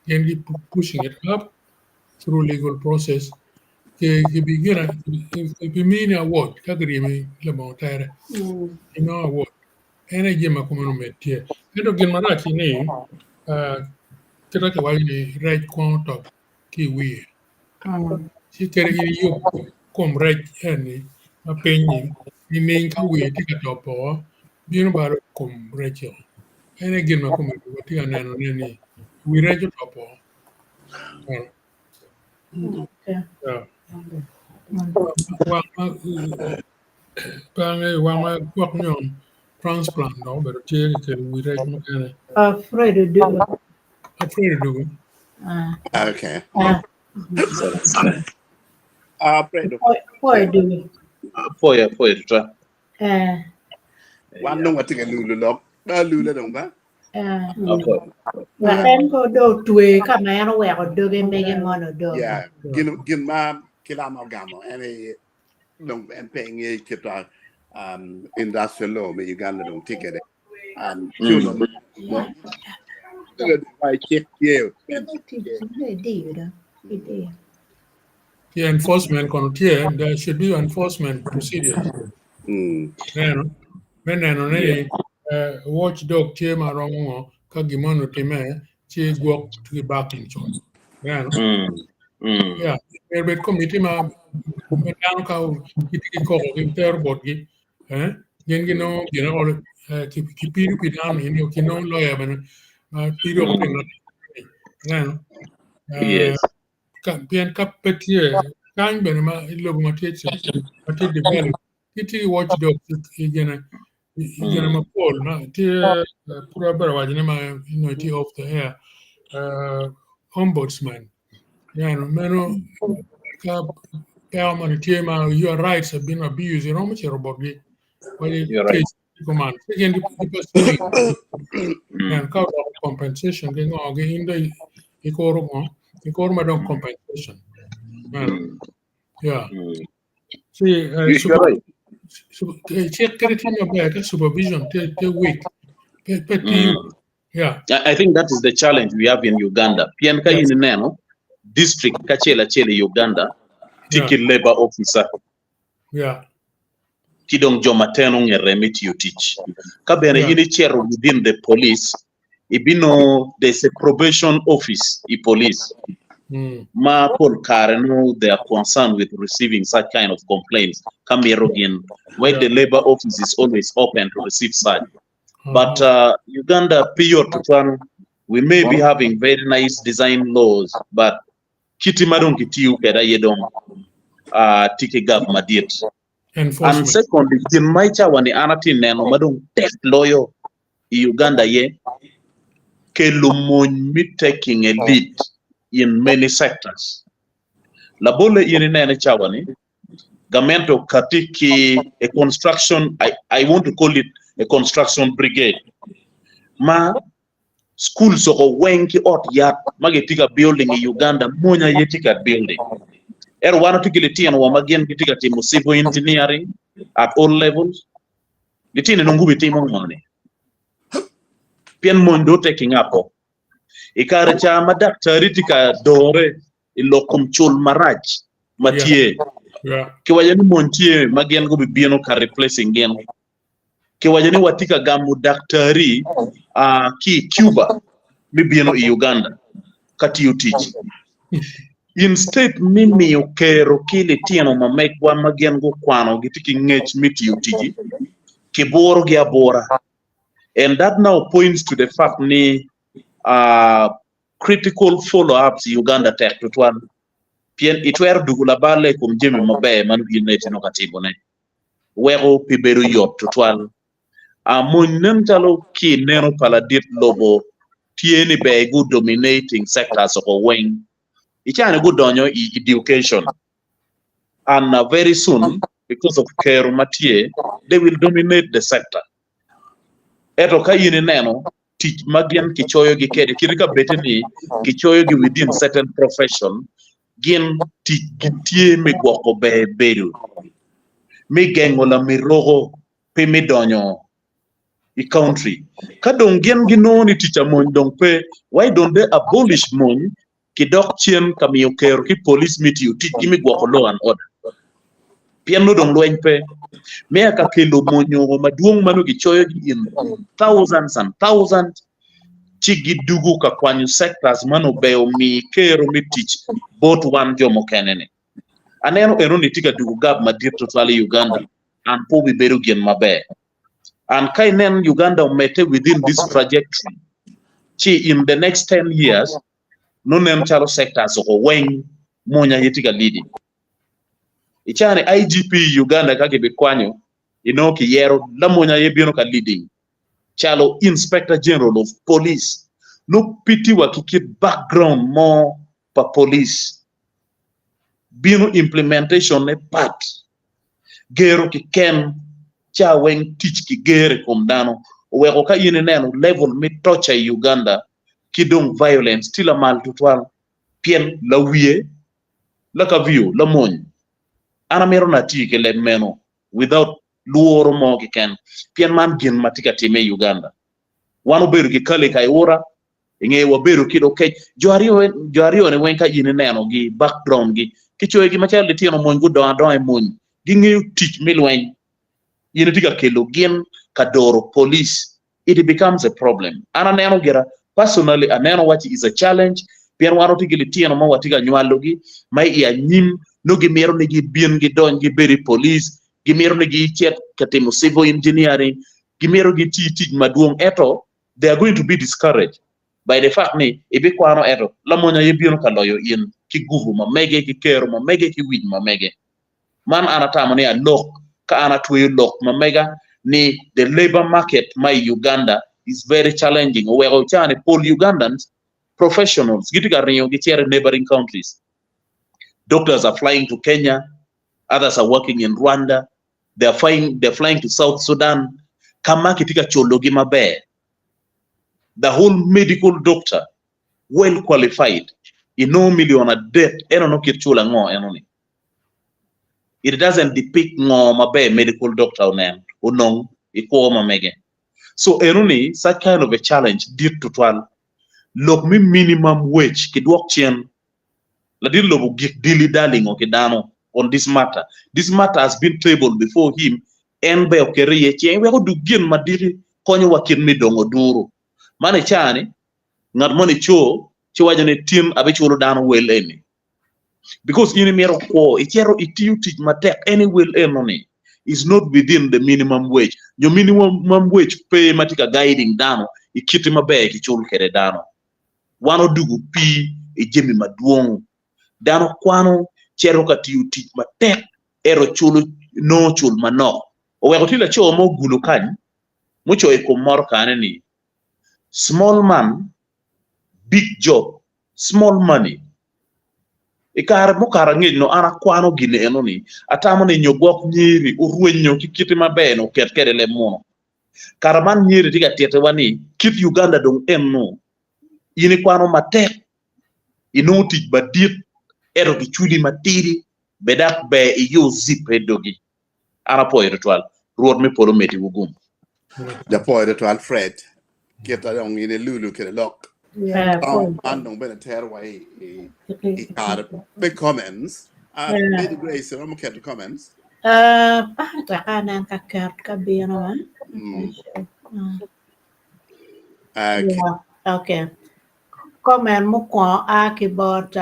gin gi pushing it up through legal process ki mini award ka giryemi labongo tere inongo award. En aye jami ma kumeno med tye. Ento gin marac ni kita kiwaco ni rec kwongo top ki i wiye. Ci kadi in iyub kom rec eni ma piny-nyi nining ka wiye tye ka topo bino balo kom rec-ci. En aye gin ma kome watye ka nenone ni wi rec otopo. Yeah. Wang ma pe angeyo wang ma gwok nyo transplant dok obedo tye kikelo wi rec mukene. Fred Odugo. Fred Odugo. Okay. Ah, Fred. Pwoyo Odugo. Pwoyo, pwoyo tutwal. Wan dong watye ka lulo lok. Ba lule dong ba? Okay. Wek en ko do otwe ka ma en oweko doge mege mono do. Yeah. Gin ma kilama ogamo en aye dong en pe ngeyo kit industrial law me Uganda dong tye kwede. Cik tye. The enforcement kono tye, there should be enforcement procedures. Neno, me neno ni watchdog tye ma romo ngo ka gin moni otime ci gwok ki backing con. Neno. Yeah, myero bed committee ma dano ka gitye ki koko gitero botgi gin ginongo gin olo kipido pi dano ni kinongo lawyer bene ma pido pi neno. Yes. Pien ka pe tye kany bene ma i lobo ma tye ma tye develop gitye ki watchdog i gine mapol ma tye pud abedo waco ni ma you tye off the air, ombudsman. Neno meno ka peko moni tye ma your rights have been abused, iromo cito botgi. You're right. Command gin and ka odoko compensation gi ngo gi in dong ikuro ngo ikuro ma dong compensation. Yeah. See, You're right. Cik kadi tye maber ka supervision tye tye weak pe tiyo. Yeah. I think that is the challenge we have in Uganda. Pien ka in ineno district kacel acel i Uganda tye ki labor officer ki dong jo ma teno ngete me tiyo tic. Ka bene in icito within the police, ibinongo there's a probation office i police ma pol kare no they are concerned with receiving such kind of complaints ka mito gin where the labor office is always open to receive such. But Uganda pe yot tutwal. We may be having very nice design laws, but kiti ma dong kitiyo kwede aye dong tye ki gap madit. And Enforcement. Secondly, gin ma i cawa ni an atye neno ma dong tek loyo i Uganda aye kelo mony me taking a lead in many sectors. Labolle in ineno i cawa ni gamente okati ki a construction, I want to call it a construction brigade ma schools oko weng ki ot yat ma gitye ka building i Uganda mony aye tye ka building. Ento wan watye ki litino wa ma gin gitye ka timo civil engineering at all levels. Litino nongo gubitimo ngo ni? Pien mony do taking up o. I kare ca ma daktari tye ka dore i lok kom cul marac ma tye, kiwaco ni mony tye ma gin gubibino ka replacing gin. Kiwaco ni watye ka gamo daktari ki i Cuba me bino i Uganda ka tiyo tic. Instead me miyo kero ki litino ma megwa ma gin gukwano gitye ki ngec me tiyo tic, kiburogi abura. And that now points to the fact ni critical follow-ups i Uganda tek tutwal pien itwero dugo laballe i kom jami maber ma nongo in itye ka timone weko pi bedo yot tutwal. Mony nen calo ki i neno pa ladit lobo tye ni ber gu dominating sectors oko weng. I caa-ni gudonyo i education and very soon because of kero ma tye they will dominate the sector. Ento ka in ineno tic ma gin kicoyogi kwede kit ka bed ni kicoyogi within certain profession gin ticgi tye me gwoko ber bedo me gengo lamiroko pe me donyo i country. Ka dong gin ginongo ni tic amony dong pe, why don't they abolish mony ki dok cen ka miyo kero ki police me tiyo ticgi me gwoko law and order? Pien nongo dong lweny pe. Me ka kelo monyongo madwong ma nongo gicoyogi in thousands and thousands ci gidugo ka kwanyo sectors ma nongo ber omi kero me tic bot wan jo mukene-ni. Aneno eno-ni tye ka dugo gap madit tutwal i Uganda and pe obibedo gin maber. And ka inen Uganda omedde within this trajectory ci in the next 10 years nongo nen calo sectors oko weng mony aye tye ka leading. I caa-ni IGP i Uganda ka kibikwanyo inongo kiyero lamony aye bino ka leading calo Inspector General of Police nongo piti wa ki kit background mo pa police bino implementation ne pat gero kiken ca weng tic ki ger i kom dano oweko ka in ineno level me torture i Uganda ki dong violence tye lamal tutwal pien lawiye lakaviyo lamony an amito ni ati ki leb meno without lworo mo keken pien man gin ma tye ka timme i Uganda. Wan obedo ki Kale Kayihura, i ngeye wabedo ki Lokech. Jo aryo-ni weng ka in inenogi, background-gi, kicoyogi macalo litino mony gudongo adonga i mony, gingeyo tic me lweny. In itye ka kelo gin ka doro police, it becomes a problem. An aneno gira, personally aneno waci is a challenge pien wan watye ki litino ma watye ka nywalogi ma i anyim nongo gimito ni gibin gidony gibed i police, gimito ni gicit ka timo civil engineering, gimito giti tic madwong ento they are going to be discouraged by the fact ni ibikwano ento lamony aye bino ka loyo in ki guvu ma mege ki kero ma mege ki wic ma mege. Man an atamo ni alok ka an atweyo lok ma mega ni the labour market ma i Uganda is very challenging oweko cani pol Ugandans professionals gitye ka ringo gicito i neighboring countries. Doctors are flying to Kenya, others are working in Rwanda, they are flying, they are flying to South Sudan ka ma kitye ka culogi maber. The whole medical doctor well qualified inongo million adek eno nongo kit cul ango eno ni? It doesn't depict ngo maber medical doctor onen onong i kwo ma mege. So eno ni such kind of a challenge dit tutwal. Lok me minimum wage kidwok cen ladit lobo gik dilly dallying o ki dano on this matter. This matter has been tabled before him en bene oketo iye cinge wek odug gin madiki konyo wa kit me dongo duru. Man i caa ni ngat moni co ci waco ni tin abiculo dano wel eni because in imito kwo icito itiyo tic matek any wel eno ni is not within the minimum wage nyo minimum wage pe ma tye ka guiding dano i kite maber ki cul kwede dano. Wan odugo pii i jami madwong dano kwano cito ka tiyo tic matek ento culo nongo cul manok oweko tye laco mo ogulo kany mucoyo i kom motokane ni small man big job small money. I kare mukato angec nongo an akwano gin eno ni atamo ni nyo gwok nyeri orwenyo ki kite maber ni oket kwede leb muno. Kara man nyeri tye ka tittiwa ni kit Uganda dong eno in ikwano matek inongo tic madit ento kiculi matidi be dok ber iyub zip e dogi. An apwoyo tutwal. Rwot me polo omeddiwu gum. Japwoyo tutwal Fred. Kita dong in ilulu kede lok. Man dong bene terowa i kare me comments. Lady Grace iromo keto comments? Wek anen ka ket ka bino. Okay. Comment mukwongo a ki bot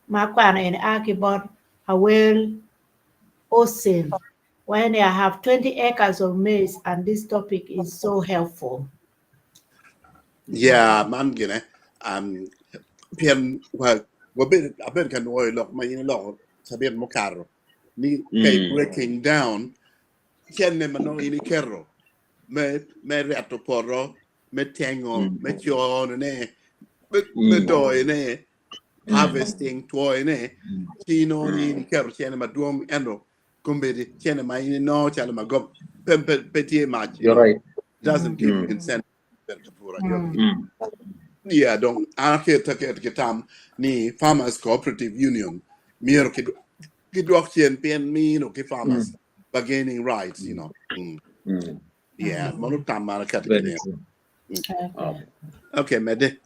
ma akwano eni a ki bot Awel Osin. When I have 20 acres of maize and this topic is so helpful. Yeah, man gine. Um, pien wa wabedo abedo ka nwoyo lok ma in iloko cabit mukato ni ka i breaking down cene ma nongo in iketo me me reto poto me tengo me cono ne. Me doyone, harvesting, twoyone, ci inongo ni in iketo cene madwong ento kombeddi cene ma in inongo calo ma gov pe pe pe tye mac, you You're know, right. doesn't give you incentive bedo ka puro anyogi. Yeah, dong an aket aket ki tam ni Farmers Cooperative Union myero ki gidwok cen pien mino ki farmers bargaining rights, you know. Yeah, mano tam ma an aketo Very kede. true. Okay. Okay. Okay, medde.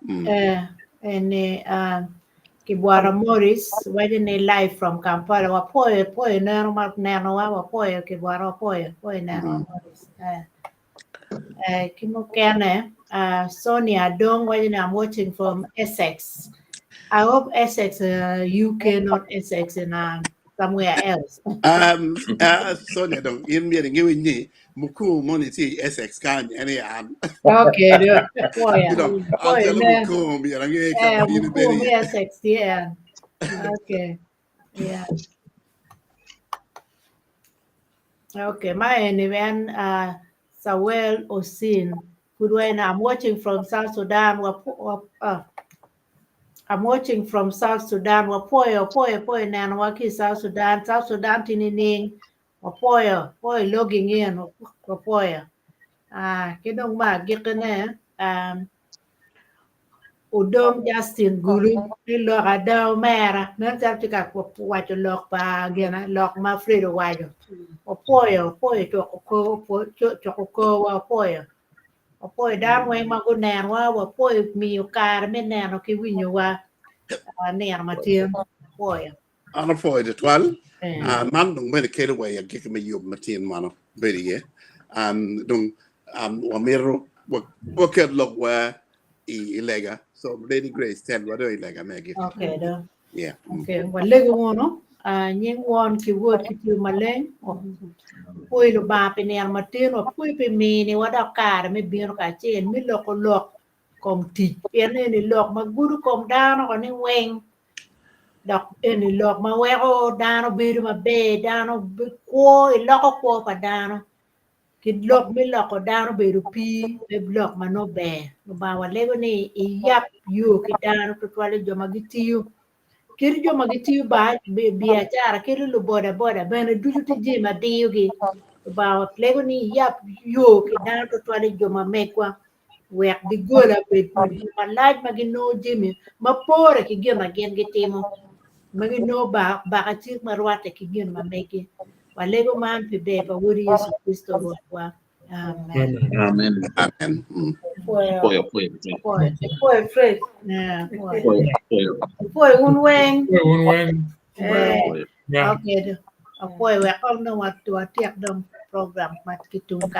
Eni Kibwara Morris waco ni live from Kampala wapoyo poyo neno ma nenowa wapoyo Kibwara wapoyo poyo nenowa Morris. Ki mukene Sonia Adong waco ni I'm watching from Essex. I hope Essex UK not Essex in somewhere else. Sonia dong in myero inge winy ni Mukuu moni tye i Essex kany en aye an. Okay, do. Poya. Ci dong an Poya calo ne. Mukuu myero ange ka ma in Mukuu ibedo me iye. Essex tye en. Okay. Yeah. Okay, ma eni en Sawel Osin. Pud wena I'm watching from South Sudan. I'm watching from South Sudan. Wapoyo, poyo, poyo nenowa ki i South Sudan. South Sudan tye nining? Wapoyo, poyo logging in, wapoyo. Ki dong me agikkine, Odong Justin Gulu ni lok ada omera meno calo tye ka waco lok pa gina lok ma Fred owaco. Wapoyo, wapoyo cuko korwa wapoyo. Wapoyo dano weng ma gunenowa, wapoyo miyo kare me neno ki winyowa nino matin. Wapoyo. An apwoyo tutwal. Man dong bene kelo wa i agikki me yub matin mano bedo iye. Dong wamito waket lokwa i lega. So Lady Grace, telwa dong i lega me agikki. Okay, do. Yeah. Okay, walego wunu. Nying Won ki Wod ki Cwiny Maleng. Wapwoyo Lubanga pi nino matin, wapwoyo pi miniwa dok kare me bino kacel me loko lok kom tic. Pien eni lok ma gudo kom dano ko ni weng Dok eni lok ma weko dano bedo maber, dano kwo, iloko kwo pa dano ki lok me loko dano bedo opii me lok ma nongo ber. Lubanga walego ni iyab yo ki dano tutwalle jo ma gitiyo kadi jo ma gitiyo biacara kadi luboda boda bene ducu tye jami ma diyogi. Lubanga walego ni iyab yo ki dano tutwalle jo ma megwa wek gigola obed malac ma ginongo jami ma pore ki gin ma gin gitimo, ma ginongo baka cik ma rwatte ki gin ma megi. Walego man pi ber pa Wodi Yecu Kricito Rwotwa. Amen. Amen. Amen. Pwoyo. Pwoyo, pwoyo. Pwoyo. Pwoyo Fred. Yeah, pwoyo. Pwoyo, pwoyo. Pwoyo wun weng. Pwoyo wun weng. Eh, Pwoyo. Yeah. okay. Apwoyo wek kong dong watyek dong program ma ki tung.